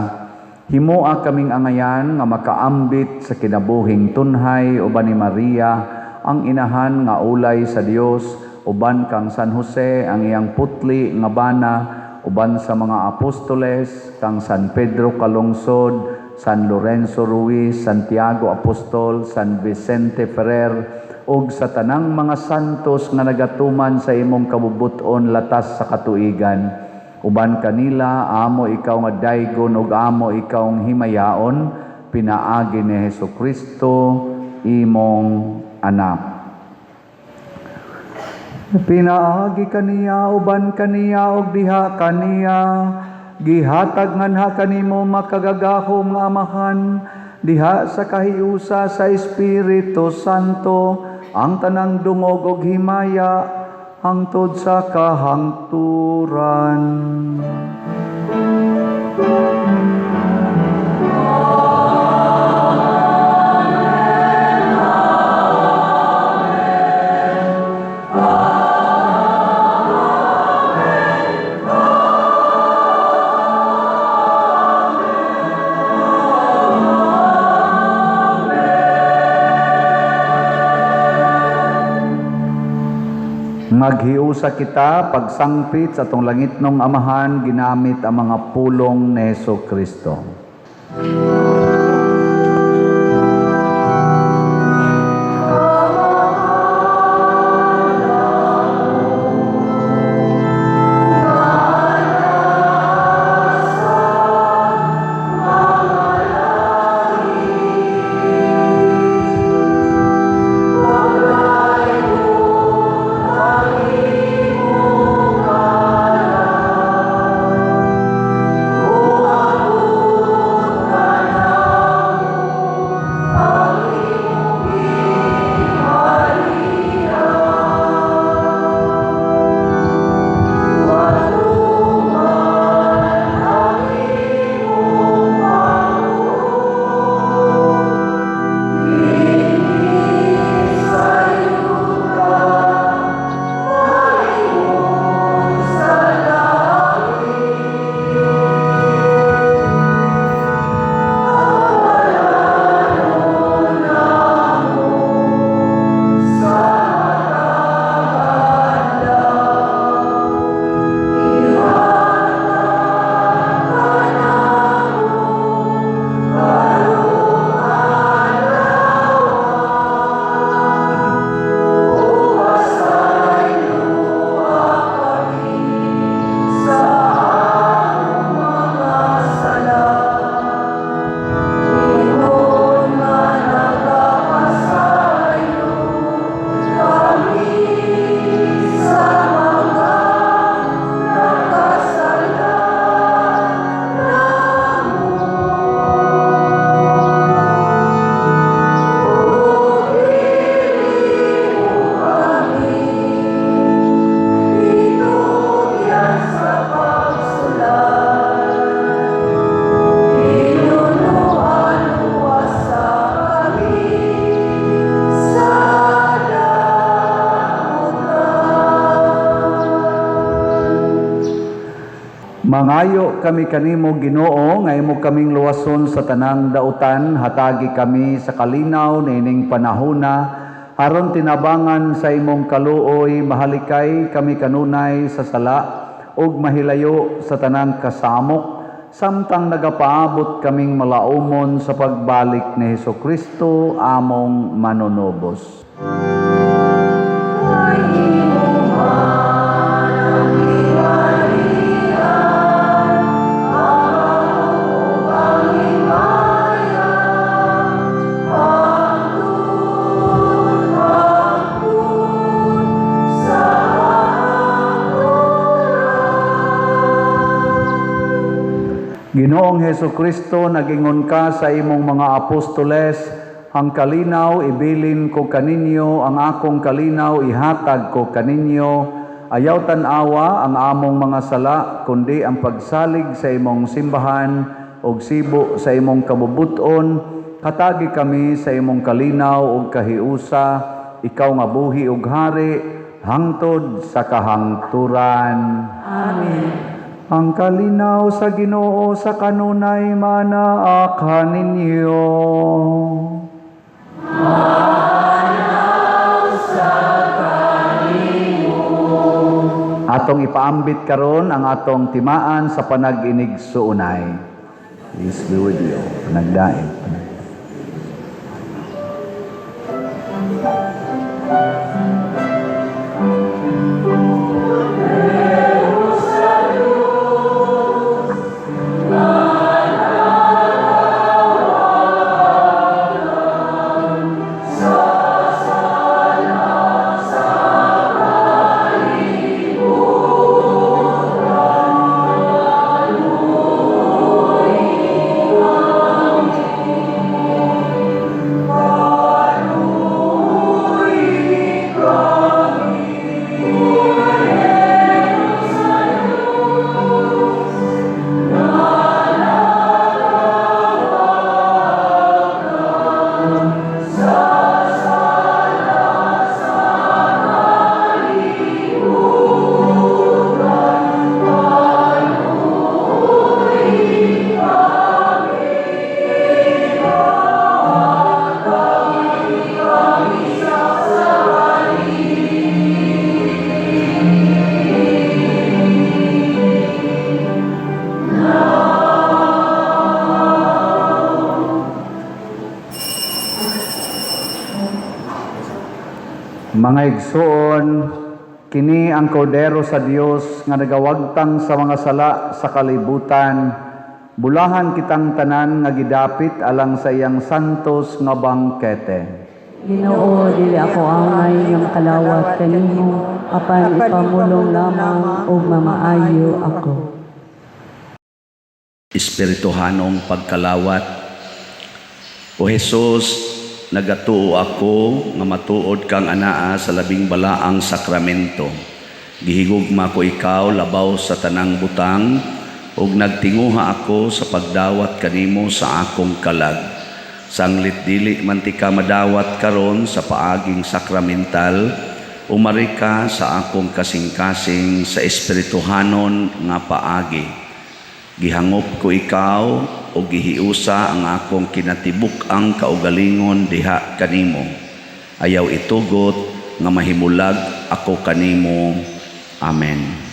[SPEAKER 2] Himoa kaming angayan nga makaambit sa kinabuhing tunhay uban ni Maria ang inahan nga ulay sa Dios, uban kang San Jose ang iyang putli nga bana, uban sa mga apostoles kang San Pedro Calungsod, San Lorenzo Ruiz, Santiago Apostol, San Vicente Ferrer, ug sa tanang mga santos nga nagatuman sa imong kabubut-on latas sa katuigan. Uban kanila, amo ikaw nga daygon ug amo ikaw ang himayaon, pinaagi ni Hesukristo imong anak. Pinaagi kaniya, uban kaniya, ug diha kaniya, gihatag nganha kanimo makagagahom nga Amahan, diha sa kahiusa sa Espiritu Santo, ang tanang dungog ug himaya hangtod sa kahangturan. Maghiusa kita pagsangpit sa atong langitnong Amahan ginamit ang mga pulong ni Hesus Kristo. Mangayo kami kanimo, Ginoo, nga imo kaming luwason sa tanang dautan, hatagi kami sa kalinaw niining panahona aron tinabangan sa imong kaluoy mahalikay kami kanunay sa sala ug mahilayo sa tanang kasamok samtang nagapaabot kaming malaumon sa pagbalik ni Hesukristo among manunubos. Ginoong Hesukristo, nagingon ka sa imong mga apostoles, "Ang kalinaw ibilin ko kaninyo, ang akong kalinaw ihatag ko kaninyo. Ayaw tan-awa ang among mga sala, kundi ang pagsalig sa imong simbahan ug sibo sa imong kabubut-on. Hatagi kami sa imong kalinaw ug kahiusa, ikaw nga buhi ug hari hangtod sa kahangturan."
[SPEAKER 1] Amen.
[SPEAKER 2] Ang kalinaw sa Ginoo sa kanunay manaa kaninyo. Atong ipaambit karon ang atong timaan sa panag-inig-suunay. Peace be with you. Panagdaig. Mga igsoon, kini ang kordero sa Dios nga nagawagtang sa mga sala sa kalibutan. Bulahan kitang tanan nga gidapit alang sa iyang santos nga bangkete.
[SPEAKER 1] Ginoo, dili ako angay nga makalawat kanimo, apan ipamulong lamang ug mamaayo ako.
[SPEAKER 6] Espirituhanong pagkalawat. O Hesus, nagatuo ako nga matuod kang anaa sa labing balaang sakramento. Gihigugma ko ikaw labaw sa tanang butang ug nagtinguha ako sa pagdawat kanimo sa akong kalag. Sanglit dili man tika madawat karon sa paaging sakramental, umari ka sa akong kasing-kasing sa espirituhanon nga paagi. Gihangop ko ikaw o gihiusa ang akong kinatibuk-ang kaugalingon diha kanimo. Ayaw itugot nga mahimulag ako kanimo. Amen.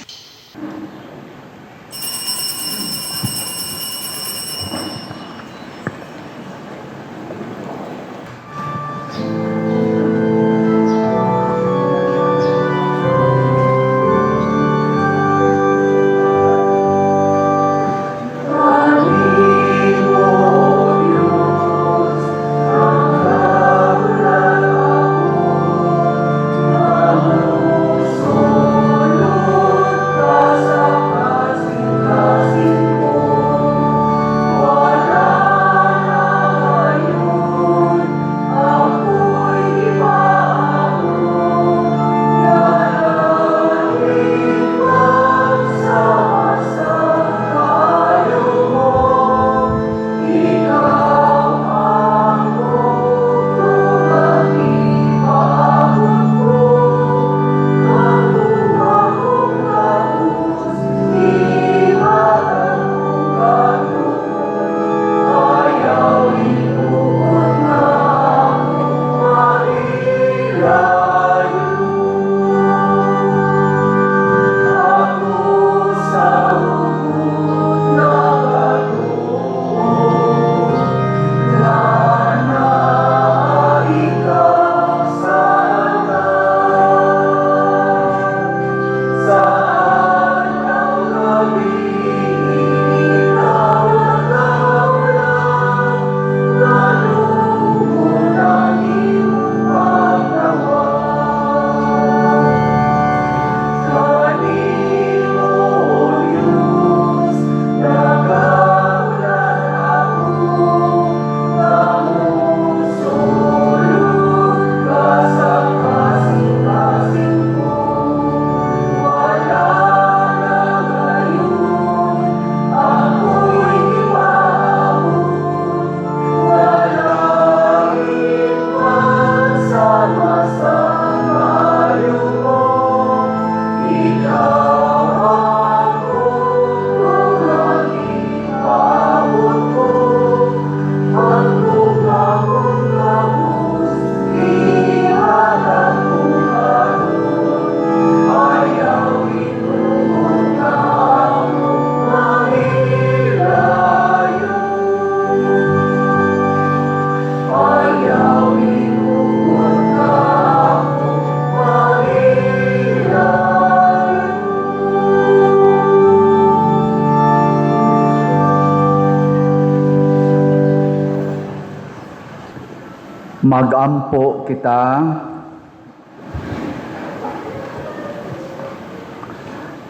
[SPEAKER 2] Magampo kita.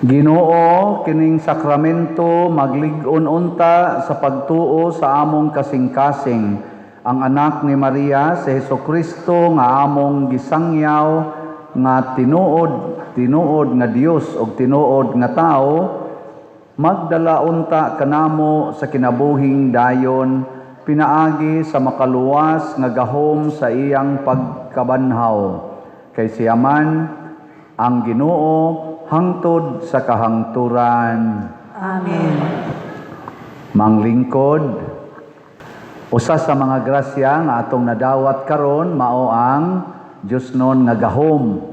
[SPEAKER 2] Ginoo, kining sakramento maglig-on unta sa pagtuo sa among kasing-kasing. Ang anak ni Maria, si Hesukristo, nga among gisangyaw nga tinuod, tinuod nga Dios ug tinuod nga tao, magdala unta kanamo sa kinabuhing dayon, pinaagi sa makaluwas nga gahom sa iyang pagkabanhaw. Kay siya man ang Ginoo hangtod sa kahangturan.
[SPEAKER 1] Amen.
[SPEAKER 2] Manglingkod, usa sa mga grasya nga atong nadawat karon mao ang Diosnon nga gahom.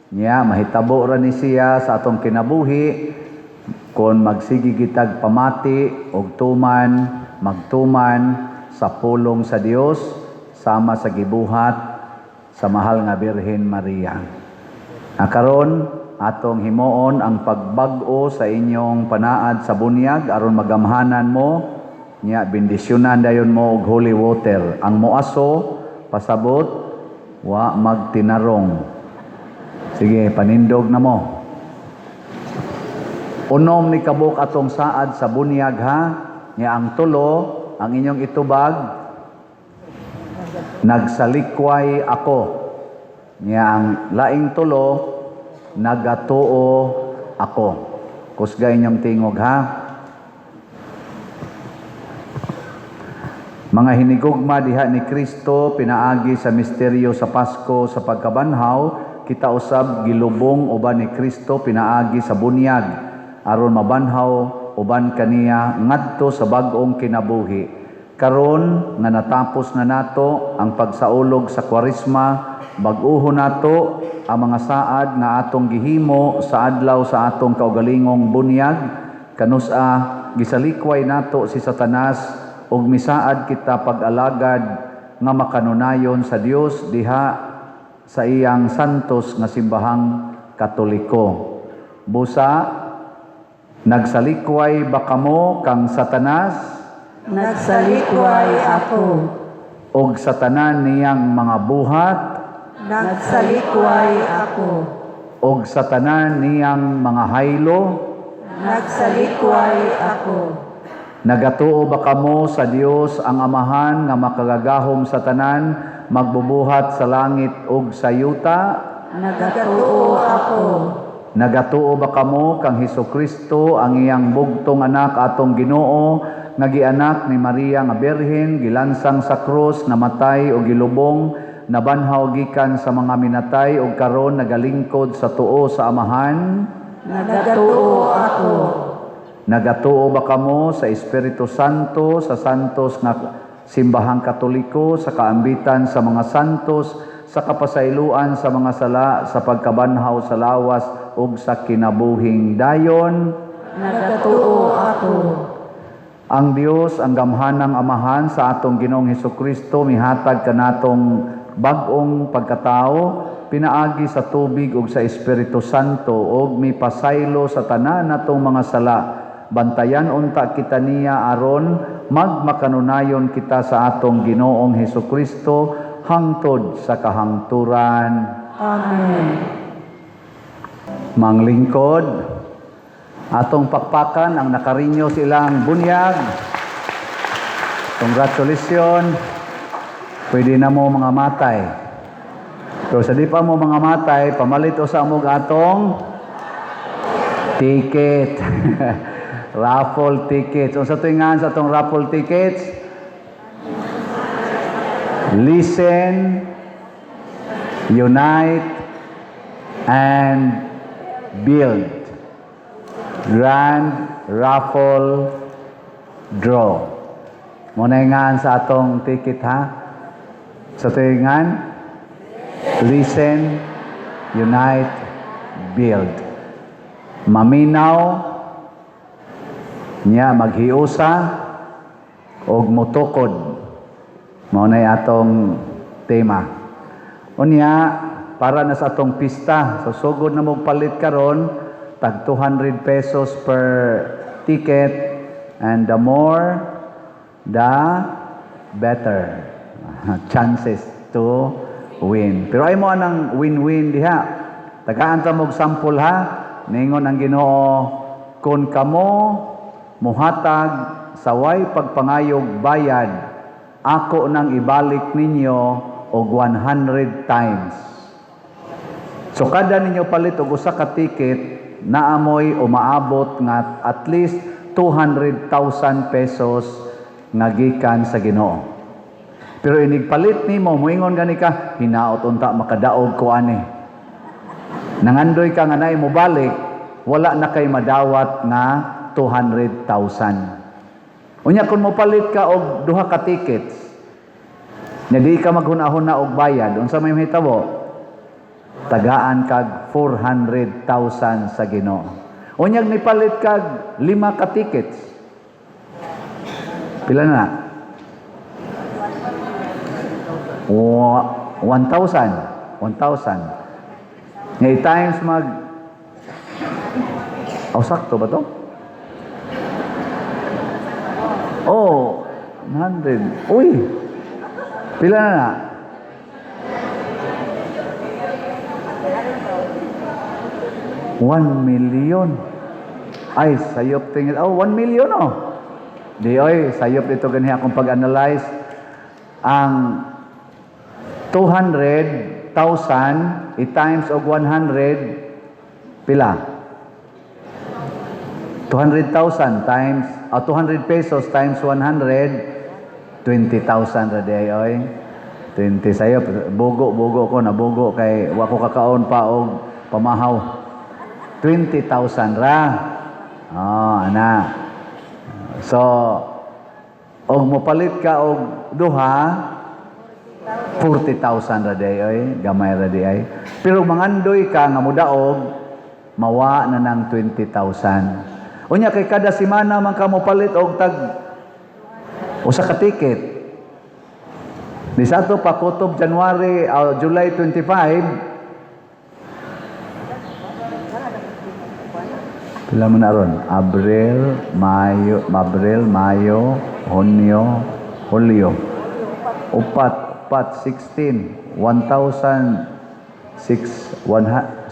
[SPEAKER 2] Nya mahitabo ra ni siya sa atong kinabuhi kon magsige kitag pamati og tuman, magtuman sa pulong sa Dios sama sa gibuhat sa mahal nga Birhen Maria. Karon atong himuon ang pagbag-o sa inyong panaad sa bunyag aron magamhanan mo nya, bendisyonan dayon mo og holy water. Ang moaso, pasabot wa magtinarong. Sige, panindog na mo. 6 ni kabuk atong saad sa bunyag, ha. Nya ang tulo ang inyong itubag, "Nagsalikway ako." Nya ang laing tulo, "Nagatuo ako." Kusga inyong tingog, ha. Mga hinigugma diha ni Kristo, pinaagi sa misteryo sa Pasko sa pagkabanhaw, kita usab gilubong uban ni Kristo pinaagi sa bunyag aron mabanhaw uban kaniya ngadto sa bag-ong kinabuhi. Karon nga natapos na nato ang pagsaulog sa Kwaresma, bag-uho nato ang mga saad nga atong gihimo sa adlaw sa atong kaugalingong bunyag. Kanusa gisalikway nato si Satanas ug misaad kita pag-alagad nga makanunayon sa Dios diha sa iyang santos nga simbahang Katoliko. Busa, nagsalikway ba kamo kang Satanas?
[SPEAKER 1] Nagsalikway ako.
[SPEAKER 2] Og sa tanan niyang mga buhat?
[SPEAKER 4] Nagsalikway ako.
[SPEAKER 2] Og sa tanan niyang mga haylo?
[SPEAKER 4] Nagsalikway ako.
[SPEAKER 2] Nagatuo ba kamo sa Dios ang Amahan nga makagagahom sa tanan, magbubuhat sa langit ug sa yuta?
[SPEAKER 1] Nagatuo ako.
[SPEAKER 2] Nagatuo ba kamo kang Hesukristo ang iyang bugtong anak, atong Ginoo, nga gianak ni Maria nga Birhen, gilansang sa krus, namatay ug gilubong, nabanhaw gikan sa mga minatay ug karon nagalingkod sa tuo sa Amahan?
[SPEAKER 1] Nagatuo ako.
[SPEAKER 2] Nagatuo ba kamo sa Espiritu Santo, sa santos nga simbahang Katoliko, sa kaambitan sa mga santos, sa kapasayloan sa mga sala, sa pagkabanhaw sa lawas ug sa kinabuhing dayon?
[SPEAKER 1] Nagatuo ako.
[SPEAKER 2] Ang Dios, ang gamhanang Amahan sa atong Ginoong Hesukristo, mihatag kanatong bag-ong pagkatao pinaagi sa tubig ug sa Espiritu Santo ug mipasaylo sa tanan natong mga sala. Bantayan unta kita niya aron magmakanunayon kita sa atong Ginoong Hesukristo hangtod sa kahangturan.
[SPEAKER 1] Amen.
[SPEAKER 2] Manglingkod, atong pakpakan ang nakarinyo silang bunyag. Congratulations. Pwede na mo mga matay. Pero sa di pa mo mga matay, pamalit usa mo atong ticket. Raffle tickets. Unsa to nga sa atong raffle tickets? Listen, unite, and build. Grand raffle draw. Muna nga sa atong ticket, ha. Sa tuwingan, listen, unite, build. Maminaw, niya maghiusa, og mutukod. Mao na atong tema. Unya, para na sa atong pista, so sugod na mo palit karon, tag 200 pesos per ticket, and the more, the better chances to win. Pero ay mo anang win-win diha. Tagaan ta mo og sample, ha. Ningon ang Ginoo, "Kung kamo muhatag sa way pagpangayog bayad, ako nang ibalik ninyo og 100 times." So kada ninyo palit og usa ka ticket, naamoy umaabot nga at least 200,000 pesos nga gikan sa Ginoo. Pero inig palit nimo, moingon gani ka, "Hinaot unta makadaog ko ani." Nangandoy ka nga naay mobalik, wala na kay madawat nga 200,000. Unya kung mopalit ka og duha ka tickets, nya di ka maghuna-huna og bayad, unsa may mahitabo? Tagaan kag 400,000 sa Ginoo. Unyag nipalit kag lima ka tickets. Pila na? 1,000. 1,000. Nga times mag. Oh, sakto ba to? Oh, 100. Uy! Pila na na? 1 million. Ay, sayop tingin. Oh, 1 million oh. Di oy, sayop dito ganhi akong pag-analyze. Ang 200,000 i-times og 100, pila? 200,000 times 200 pesos times 100, 20,000 ra di ay oy. 20. Sayo bugo bugo ko na bugo kay wa ko kakaon pa og pamahaw. 20,000 ra. Oh, ana. So og mopalit ka og duha, 40,000 ra di oy, gamay ra di ay. Pero mangandoy ka nga mudaog, mawa na ng 20,000. Unya kay kada semana man ka mopalit og tag usa ka ticket. Di sa ato pa kutob January, July 25, pila man na ron? Abril, Mayo, Abril, Mayo, Hunyo, Hulyo. Upat, upat, 16, 1,000, 6,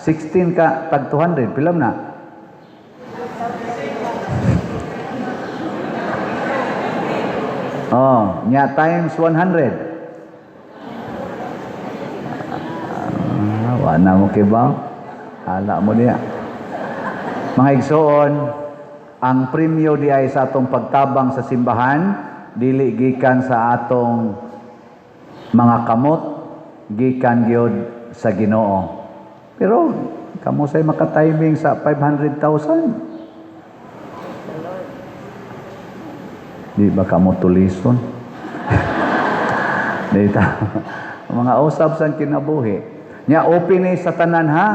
[SPEAKER 2] 16 ka, tag 200, pila man na? Oh, nya times 100. Ah, wala mo kibaw. Hala mo diya. Mga igsoon, ang premyo di ay sa atong pagtabang sa simbahan, dili gikan sa atong mga kamot, gikan gyud sa Ginoo. Pero kamo say maka-timing sa 500,000. Di ba kamo tulison? Di ta. Mga usab sa kinabuhi. Nya open ni sa tanan ha.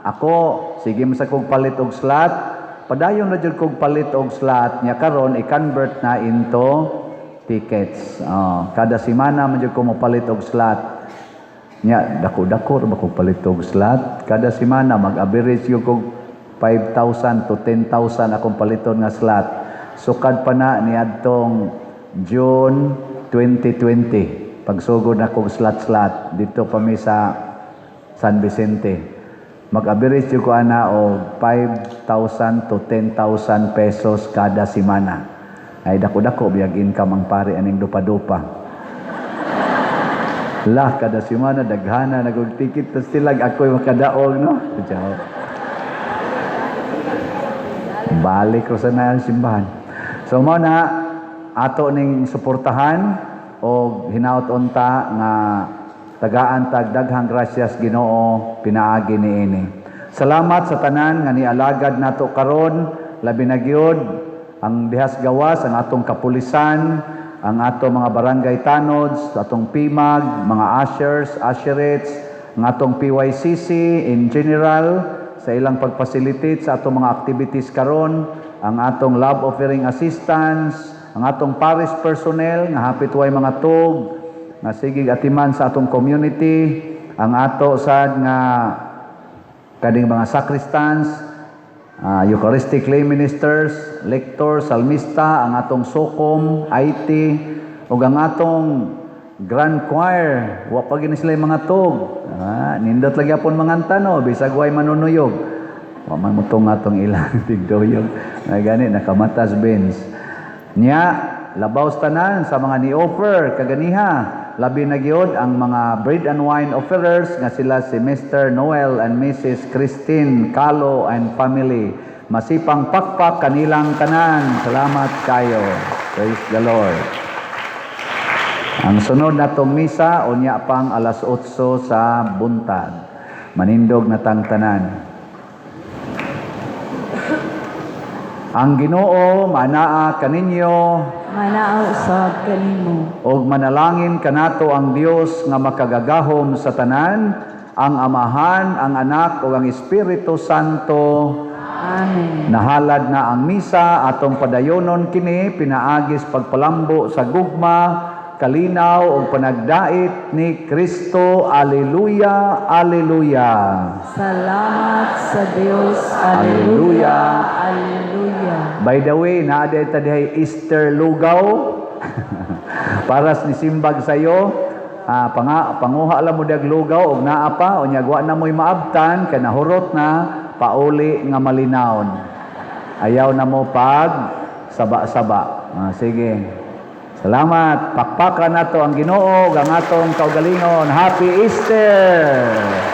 [SPEAKER 2] Ako sige mo sa kog palit og slot. Padayon na jud kog palit og slot nya karon i-convert na into tickets. Oh, kada semana man jud ko mopalit og slot. Nya dako-dako ra ba kog palit og slot? Kada semana mag-average jud kog 5,000 to 10,000 akong paliton nga slot. Sukad pa na niadtong June 2020. Pagsugod na kog slot-slot dito pa mi sa San Vicente. Mag-average jud ko ana og 5,000 to 10,000 pesos kada semana. Ay dako-dako biyag income ang pare aning dupa-dupa. Lah kada semana daghana na kog ticket tas tilag ako'y makadaog no. Ciao. Balik ko sa na simbahan. So mo na ato ning suportahan og hinaut unta nga tagaan tag daghang grasyas Ginoo pinaagi niini. Salamat sa tanan nga nialagad nato karon, labi na gyud ang dihas gawas ang atong kapulisan, ang atong mga barangay tanods, atong PIMAG, mga ushers, usherettes, ang atong PYCC in general sa ilang pag-facilitate sa atong mga activities karon, ang atong love offering assistants, ang atong parish personnel nga hapit way mga tug nga sige atiman sa atong community, ang ato sad nga kaning mga sacristans, Eucharistic lay ministers, lector, salmista, ang atong SOCOM, IT, ug ang atong Grand Choir, wa pa gini sila yung mga tug. Ah, nindot lagi apon mga tano, bisag way manunuyog. Wa man mo tong atong ilang tigduyog. Nga gani nakamatas Benz. Nya labaw sa tanan sa mga ni-offer kaganiha, labi na gyud ang mga bread and wine offerers nga sila si Mr. Noel and Mrs. Christine Calo and family. Masipang pakpak kanilang tanan. Salamat kayo. Praise the Lord. Ang sunod natong misa unya pang alas 8 sa buntag. Manindog na tang tanan. Ang Ginoo manaa kaninyo.
[SPEAKER 1] Manaa usab kanimo.
[SPEAKER 2] Ug manalangin kanato ang Dios nga makagagahom sa tanan, ang Amahan, ang Anak ug ang Espiritu Santo.
[SPEAKER 1] Amen.
[SPEAKER 2] Nahalad na ang misa, atong padayonon kini pinaagis pagpalambo sa gugma. kalinaw ug panagdait ni Kristo. Alleluia, alleluia.
[SPEAKER 1] Salamat sa Dios.
[SPEAKER 2] Alleluia.
[SPEAKER 1] Alleluia.
[SPEAKER 2] By the way, naa diay ta dihay Easter lugaw. Paras ni simbag sayo. Ah, panguha lang mo dag lugaw og naa pa, unya wa na mo'y maabtan kay nahurot na, pauli nga malinawon. Ayaw na mo pag saba-saba. Ah, sige. Salamat. Pakpakan nato ang Ginoo ug ang atong kaugalingon. Happy Easter!